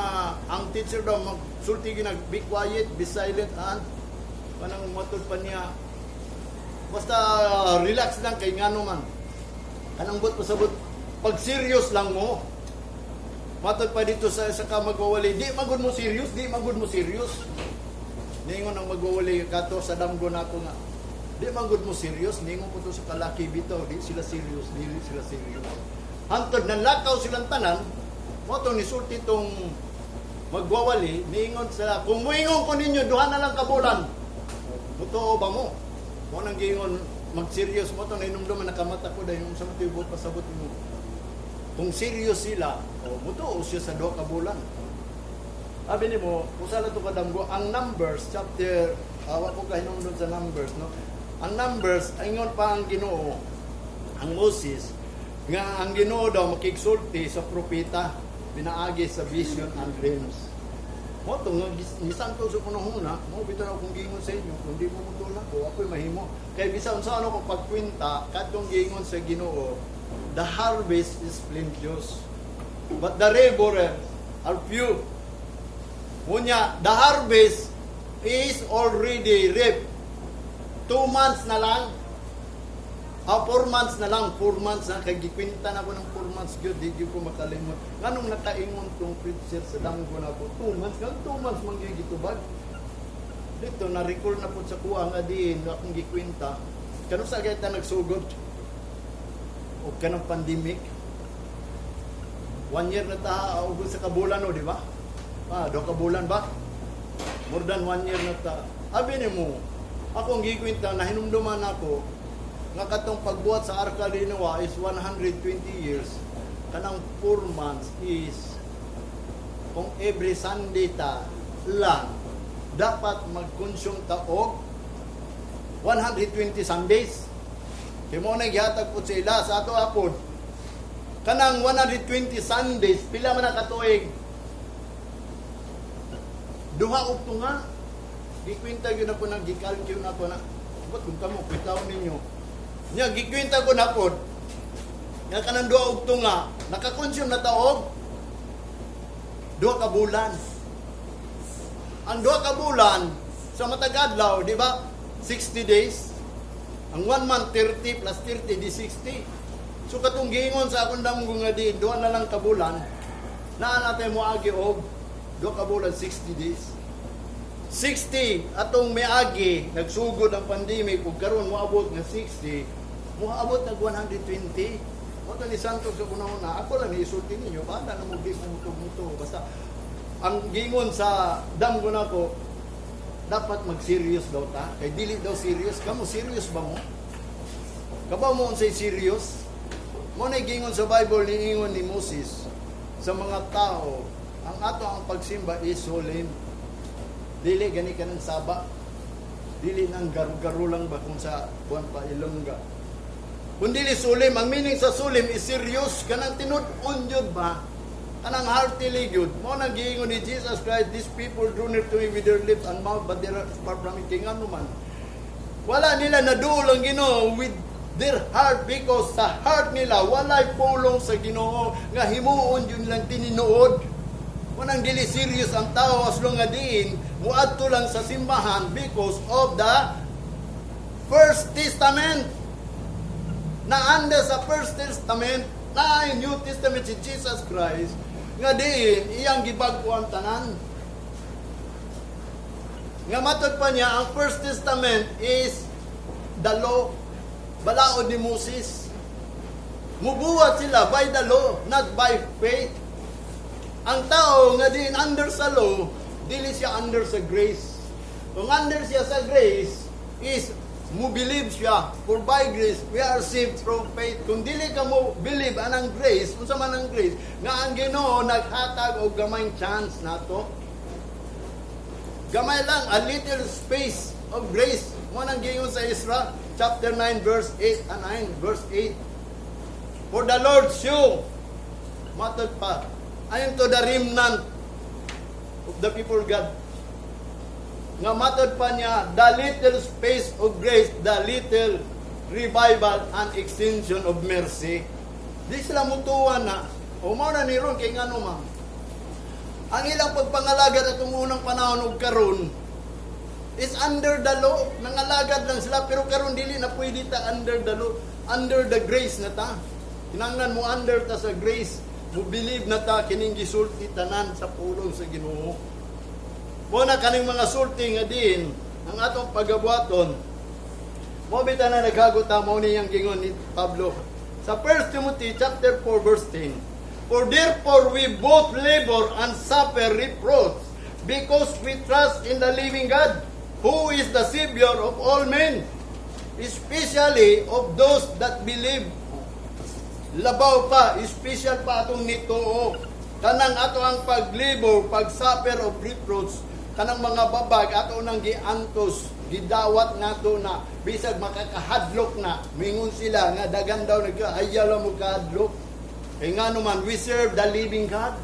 ang teacher daw magsulti ginag be quiet, be silent, and kanang matod pa niya basta relax lang kay ngano man kanang but pasabot pag serious lang mo. Matod pa dito sa ka magwawali, di magud mo serious, di magud mo serious. Ningon ang magwawali kato sa damgo nako nga di magud mo serious. Ningon ko to sa kalaki bitaw, di sila serious, dili sila serious. Hantod nanlakaw silang tanan mo to, nisulti tong magwawali, niingon sila, "Kung muingon ko ninyo, duha na lang ka bulan. Mutuo ba mo?" Mo nang giingon, mag-serious mo to, nainumduman, nakamata ko dahil yung sa matibot pasabot mo. Kung serious sila, o mutuo siya sa 2 ka bulan. Sabi ni mo, usa lang to kadamgo, ang Numbers, chapter, awa ko kahinumdum sa Numbers, no? Ang Numbers, ingon pa ang Ginoo, ang Moses, nga ang Ginoo daw makigsulti sa propeta, pinaagi sa vision and dreams. Mo to nga misanto sa panahon mo bitaw na akong giingon sa inyo, kung di mo mutol ako, ako'y mahimo. Kay bisan sa ano ko pagkwenta, kadtong giingon sa Ginoo, the harvest is plenteous, but the laborers are few. Unya, the harvest is already ripe. 2 months na lang. Ah, 4 months na lang, 4 months na. Kay gikwenta na ako ng 4 months gyud, di gyud ko makalimot. Nganong nakaingon tong preacher sa damgo na ako, 2 months, ngang 2 months man gyud gitubag. Dito, na-recall na po sa kuha nga diin, akong gikwenta. Kano sa gayta nagsugod? O kanang pandemic? One year na ta, ugod sa kabulan, no, di ba? Ah, 2 ka bulan ba? More than one year na ta. Abi ni mo, akong gikwenta, nahinumduman ako, nga katong pagbuhat sa Arka ni Noah is 120 years, kanang 4 months is kung every Sunday ta lang, dapat mag-consume ta og 120 Sundays. Kay mo na gihatag po sa ila sa ato apod. Kanang 120 Sundays, pila man na katuig? Duha og tunga. Gikwenta gyud ako nang gikalkyun ako na. Ba't kung kamo kwentaon ninyo? Nya gikwenta ko na pod. Nga kanang duha og tunga, nakakonsume na ta og 2 ka bulan. Ang 2 ka bulan sa matag adlaw, di ba? 60 days. Ang 1 month 30 plus 30 di 60. So katong giingon sa akong damgo nga di 2 na lang ka bulan, naa natin mo agi og 2 ka bulan, 60 days. 60 atong miagi nagsugod ang pandemic ug karon moabot nga 60, moabot nag 120. Mo to ni Santos sa una-una, ako lang isulti ninyo, bata na mo di mo muto basta ang gingon sa damgo nako, dapat mag-serious daw ta kay dili daw serious. Kamo, serious ba mo? Kabaw mo unsay serious? Mo na gingon sa Bible, niingon ni Moses sa mga tao, ang ato ang pagsimba is solemn, dili gani ka ng saba, dili nang garu-garo lang ba kung sa kuan pa Ilongga. Kung dili solemn, ang meaning sa solemn is serious, kanang tinud-on yun ba? Kanang heartily gyud. Mao nang giingon ni Jesus Christ, "These people draw near to me with their lips and mouth, but they are far from me." Kay ngano man, wala nila naduol ang Ginoo with their heart because sa heart nila walay pulong sa Ginoo nga himuon yun lang tinuod. Munang dili serious ang tao as long nga diin muadto lang sa simbahan because of the First Testament. Na under sa First Testament na New Testament si Jesus Christ nga diin iyang gibag-o ang tanan. Nga matod pa niya, ang First Testament is the law, balaod ni Moses. Mubuhat sila by the law, not by faith. Ang tao nga diin under sa law, dili siya under sa grace. Kung under siya sa grace, is mo believe siya, for by grace we are saved through faith. Kung dili ka mo believe anang grace, unsa man ang grace, nga ang Ginoo naghatag og gamayng chance nato. Gamay lang, a little space of grace. Mo nang giingon sa Ezra, chapter 9, verse 8 and 9, verse 8. "For the Lord show," matod pa, ayon to the remnant of the people of God. Nga matod pa niya, the little space of grace, the little revival and extension of mercy. Di sila mutuwa na, o mao na ni ron kay ngano, ma'am. Ang ilang pagpangalagad atong unang panahon ug karon is under the law. Nangalagad lang sila pero karon dili na pwede ta under the law, under the grace na ta. Kinahanglan mo under ta sa grace, mo believe na ta kining gisulti tanan sa pulong sa Ginoo. Mo na kaning mga sulti nga din ang atong pagabuhaton. Mo bitaw na naghagot ta mo niyang gingon ni Pablo sa 1 Timothy chapter 4 verse 10. "For therefore we both labor and suffer reproach, because we trust in the living God, who is the Savior of all men, especially of those that believe." Labaw pa, special pa atong nituo. Kanang ato ang paglibor, pagsuffer of reproach, kanang mga babag, ato nang giantos, gidawat nato na, bisag makakahadlok na, mingon sila nga dagan daw nagkaayala mo kahadlok. Kay nga naman, we serve the living God.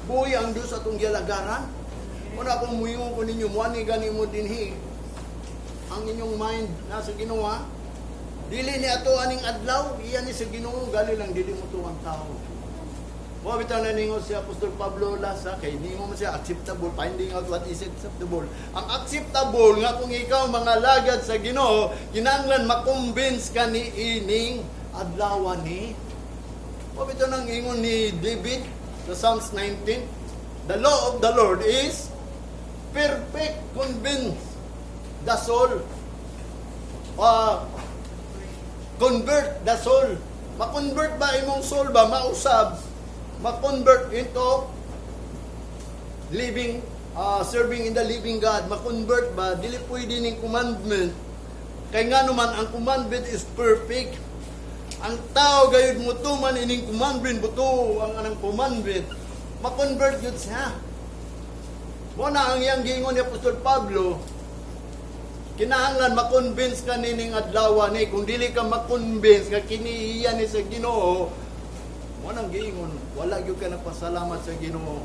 Buhi ang Diyos atong gialagaran. Una kung muingon ko ninyo, muani gani mo dinhi. Ang inyong mind nasa Ginoo. Dili ni ato aning adlaw, iyan ni sa Ginoo, gali lang dili mo tuwang tao. Mo bitaw na ningon si Apostol Pablo lasa kay ningon mo siya acceptable, finding out what is acceptable. Ang acceptable nga kung ikaw mga lagad sa Ginoo, kinahanglan makumbins ka ni ining adlaw ni. Mo bitaw nang ingon ni David sa Psalms 19, "The law of the Lord is perfect, convince the soul." Convert the soul. Ma-convert ba imong soul ba? Mausab. Ma-convert into living, serving in the living God. Ma-convert ba? Dili pwede ning commandment. Kay nga naman, ang commandment is perfect. Ang tao gayud mo tuman ining commandment, buto ang anang commandment, ma-convert yun siya. Mo na ang iyang giingon ni Apostol Pablo, kinahanglan ma-convince ka nining adlaw ni. Kung dili ka ma-convince nga kini iya ni sa Ginoo, mo nang giingon, wala gyud ka nagpasalamat sa Ginoo.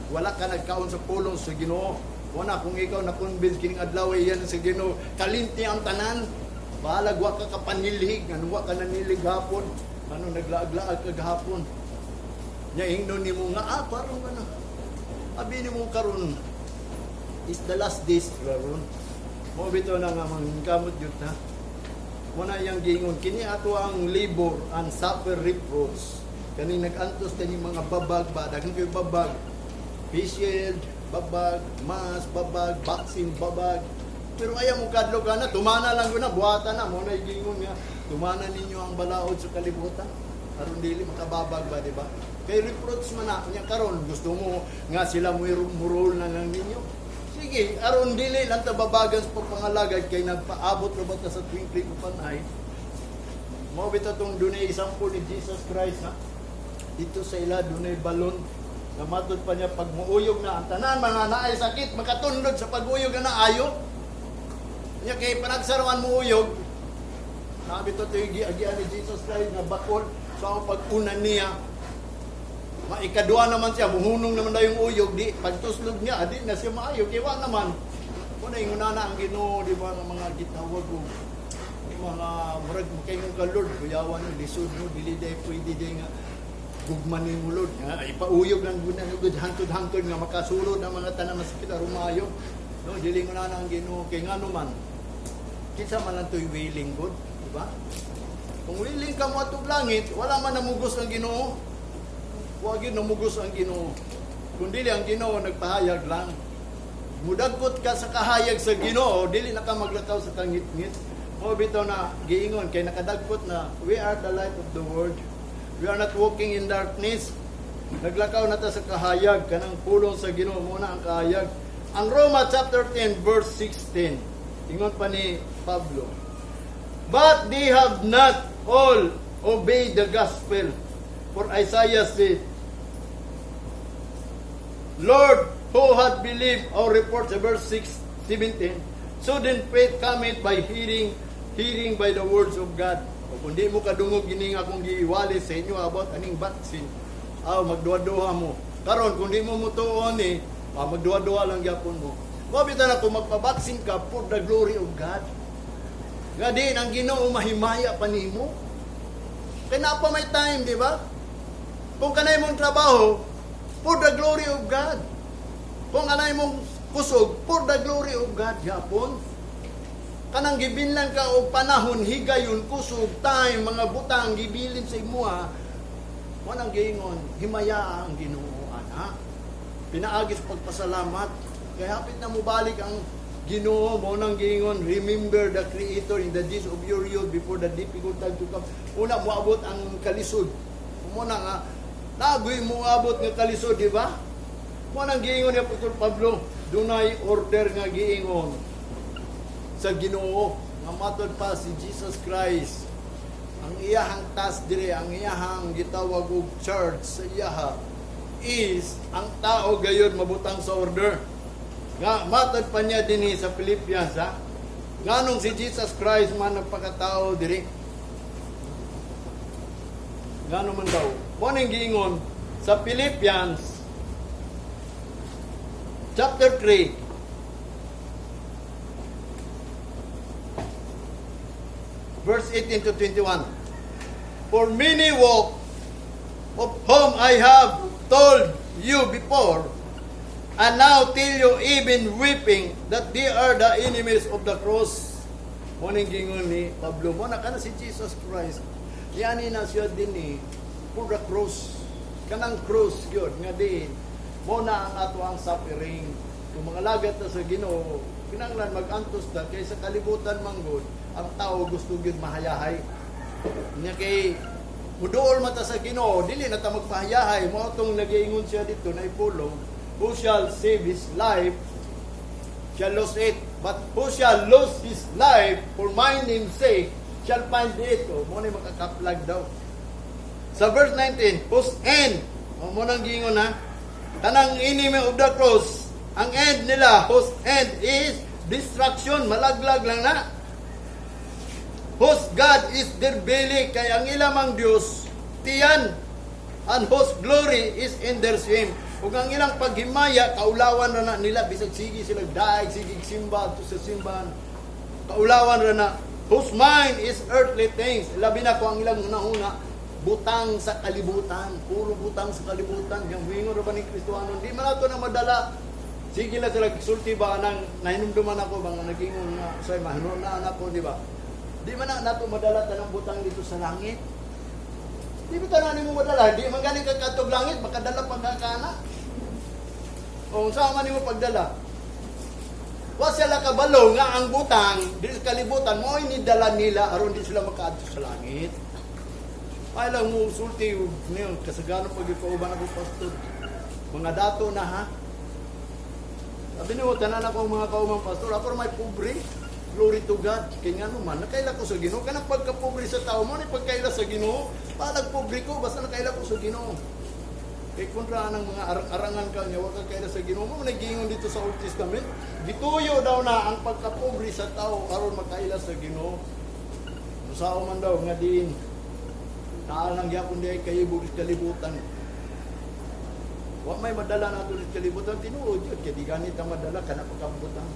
Wala ka nagkaon sa pulong sa Ginoo. Mo na kung ikaw na-convince kining adlaw iya ni sa Ginoo, kalinti ang tanan. Bahalag wa ka kapanilhig, ngano wa ka nanilig hapon, ano naglaag-laag ka gahapon. Nya ingnon nimo nga karon ka na. Abi nimo karon is the last days karon. Mo bitaw na nga mangkamot gyud ta. Mo na iyang giingon kini ato ang labor and suffer reproach. Kani nag-antos kani mga babag ba, daghan kayo babag. Face shield, babag, mask, babag, vaccine, babag. Pero ayaw mo kadlok ka na, tumana lang ko na, buhatan na, mo na giingon nga, tumana ninyo ang balaod sa kalibutan. Aron dili makababag ba, di ba? Kay reproach man na, nya karon gusto mo nga sila mo murol na lang ninyo. Sige, aron dili lang ta babagan sa pagpangalagad kay nagpaabot ra ba ta sa twinkling of an eye. Mao bitaw tong dunay example ni Jesus Christ ha. Dito sa ila dunay balon nga matod pa niya pag muuyog na ang tanan mga naay sakit makatundod sa pag-uyog na ayo. Nya kay panagsarawan mo uyog. Nabi to ito giagian ni Jesus Christ nga bakol sa so, pag-unan niya. Maikadua naman siya, muhunong naman na yung uyog, di, pagtuslog niya, adi na siya maayo, kaya wa naman. Kung na na ang Ginoo, di ba, ng mga gitawag ko, mga murag makaingon ka, "Lord, kuyawan no, lisod no, dili day pwede day nga gugma nimo, Lord." Nga ipauyog lang gud na gud hantod-hantod nga makasulod ang mga tanan masakit aron maayo. No, dili mo na ang Ginoo kay ngano man kinsa man lang to'y willing good, di ba? Kung willing ka mo atog langit, wala man namugos ang Ginoo. Wa gyud namugos ang Ginoo. Kung dili ang Ginoo nagpahayag lang. Mudagkot ka sa kahayag sa Ginoo, dili na ka maglakaw sa kangitngit. Mo bitaw na giingon kay nakadagkot na we are the light of the world. We are not walking in darkness. Naglakaw na ta sa kahayag kanang pulong sa Ginoo mo na ang kahayag. Ang Roma chapter 10 verse 16. Ingon pa ni Pablo. "But they have not all obeyed the gospel. For Isaiah said, 'Lord, who had believed our report?'" Sa verse 6, 17, "So then faith cometh by hearing, hearing by the words of God." O kung di mo kadungog gining akong giiwali sa inyo about aning vaccine, aw magduha-duha mo. Karon kung di mo mutuon ni, magduha-duha lang gyapon mo. Mao bitaw na kung magpa-vaccine ka for the glory of God. Nga di ang Ginoo mahimaya pa nimo. Kay naa pa may time, di ba? Kung kanay mong trabaho, for the glory of God. Kung anay mong kusog, for the glory of God, yapon. Kanang gibilnan ka og panahon, higayon, kusog, time, mga butang, gibilin sa imuha, mo nang giingon, himaya ang Ginoo ana. Pinaagi sa pagpasalamat. Kaya hapit na mobalik ang Ginoo, mo nang giingon, "Remember the Creator in the days of your youth before the difficult time to come." Una, moabot ang kalisod. Mo na nga, nagoy moabot nga kalisod, di ba? Mo nang giingon ni Apostol Pablo, dunay order nga giingon sa Ginoo nga matod pa si Jesus Christ ang iyahang task dire, ang iyahang gitawag og charge sa iyaha is ang tao gayud mabutang sa order nga matod pa niya dinhi sa Philippians, ha. Nganong si Jesus Christ man nagpakatao diri, ngano man daw? Mo ning giingon sa Philippians chapter 3 verse 18 to 21. "For many walk, of whom I have told you before, and now tell you even weeping, that they are the enemies of the cross." Mo ning giingon ni Pablo, mo na kana si Jesus Christ. Yani na siya din ni for the cross. Kanang cross yun, nga diin. Mo na ang ato ang suffering. Kung mga lagat na sa Ginoo, kinahanglan mag-antos ta kay sa kalibutan manggod, ang tao gusto gyud mahayahay. Nya kay muduol mata sa Ginoo, dili na ta magpahayahay. Mo atong nagiingon siya dito na ipulong, "Who shall save his life shall lose it. But who shall lose his life for my name's sake shall find it." O, mo na makakaplag daw. Sa verse 19, "Whose end," o mo nang giingon ha, kanang enemy of the cross, ang end nila, "whose end is destruction," malaglag lang na. "Whose God is their belly," kay ang ilamang Diyos, tiyan, "and whose glory is in their shame." Ug ang ilang paghimaya, kaulawan ra na nila, bisag sige sila daig, sige simba to sa simbahan. Kaulawan ra na, "whose mind is earthly things." Labi na ko ang ilang hunahuna, butang sa kalibutan, puro butang sa kalibutan. Yang wingon ra ba ni Kristohanon, di man nato na madala. Sige lang sila sulti ba nang nahinumduman ako ba nga nagingon nga say mahinuon na anak ko, di ba? Di man na nato madala tanang butang dito sa langit. Di ba tanan nimo madala? Di man gani ka kadtog langit, makadala pa ka kana. O unsa man nimo pagdala? Wa sila kabalo nga ang butang di sa kalibutan mo ni dala nila aron di sila makaadto sa langit. Ay lang mo sulti niyo kasagaran pag ikauban ako pastor. Mga dato na ha. Sabi niyo, tanan ako mga kaumang pastor, ako may pobre. Glory to God. Kaya nga naman, nakaila ko sa Ginoo. Kanang pagkapobre sa tao mo, ni pagkaila sa Ginoo. Palag pobre ko, basta nakaila ko sa Ginoo. Kay kontra ang mga arang-arangan ka niya, wag ka kaila sa Ginoo. Mo nagingon dito sa Old Testament, gituyo daw na ang pagkapobre sa tao aron makaila sa Ginoo. Usao man daw nga diin naa lang gyapon diay kayibog sa kalibutan. Wa may madala nato sa kalibutan, tinuod yun. Kaya di ganit ang madala, kana pagkambutan.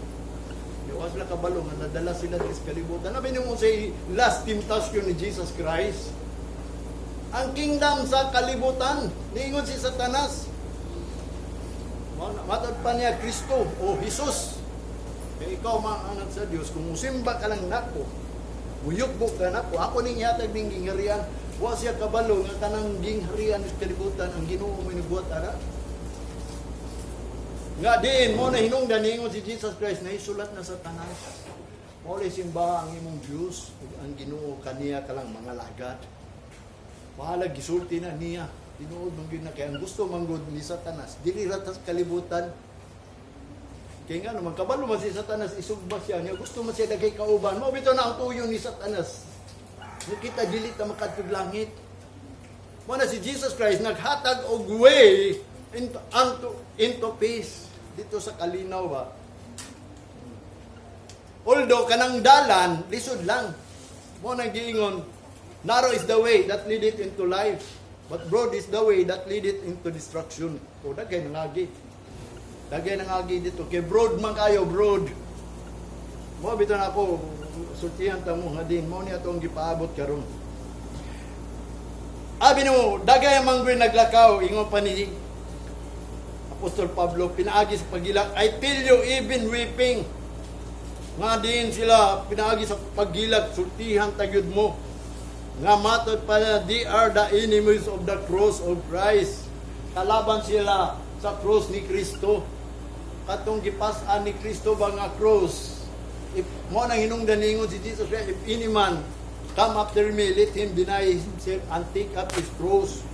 Di wa sila kabalo nga nadala sila sa kalibutan. Abi nimo say last temptation ni Jesus Christ. Ang kingdom sa kalibutan, niingon si Satanas. Matod pa niya Kristo o Jesus. Kaya ikaw mga anak sa Dios, kung musimba ka lang nako, muyukbo ka nako, ako ning ihatag ning gingharian. Wa siya kabalo nga kanang gingharian sa kalibutan ang Ginoo mo nibuhat ara. Nga diin mo na hinungdan niingon si Jesus Christ na isulat na sa tanas. Mao simba ang imong Dios ug ang Ginoo kaniya ka lang mga lagad. Bahala gisulti na niya. Tinuod man gyud na kay ang gusto manggod ni Satanas dili ra tas kalibutan. Kay nga naman kabalo man si Satanas, isugba siya niya, gusto man siya daghay kauban. Mao bitaw na ang tuyo ni Satanas. Nga kita dili ta makadtog langit. Mao na si Jesus Christ naghatag og way into peace dito sa kalinaw ba. Although kanang dalan lisod lang. Mao nang giingon, "Narrow is the way that leadeth into life, but broad is the way that leadeth into destruction." O daghay nangagi. Daghay nangagi dito kay broad man kayo, broad. Mao bitaw na ako sultihan ta mo nga din mo niya atong gipaabot karon. Abi nimo, daghay ang manggoy naglakaw, ingon pa ni Apostol Pablo, pinaagi sa paghilak, "I tell you, even weeping." Nga din sila pinaagi sa paghilak, sultihan tagyod mo. Nga matod pa niya, they are the enemies of the cross of Christ. Kalaban sila sa cross ni Kristo. Katong gipas-an ni Kristo ba nga cross. If mo nang hinungdan ningon si Jesus Christ, "If any man come after me, let him deny himself and take up his cross."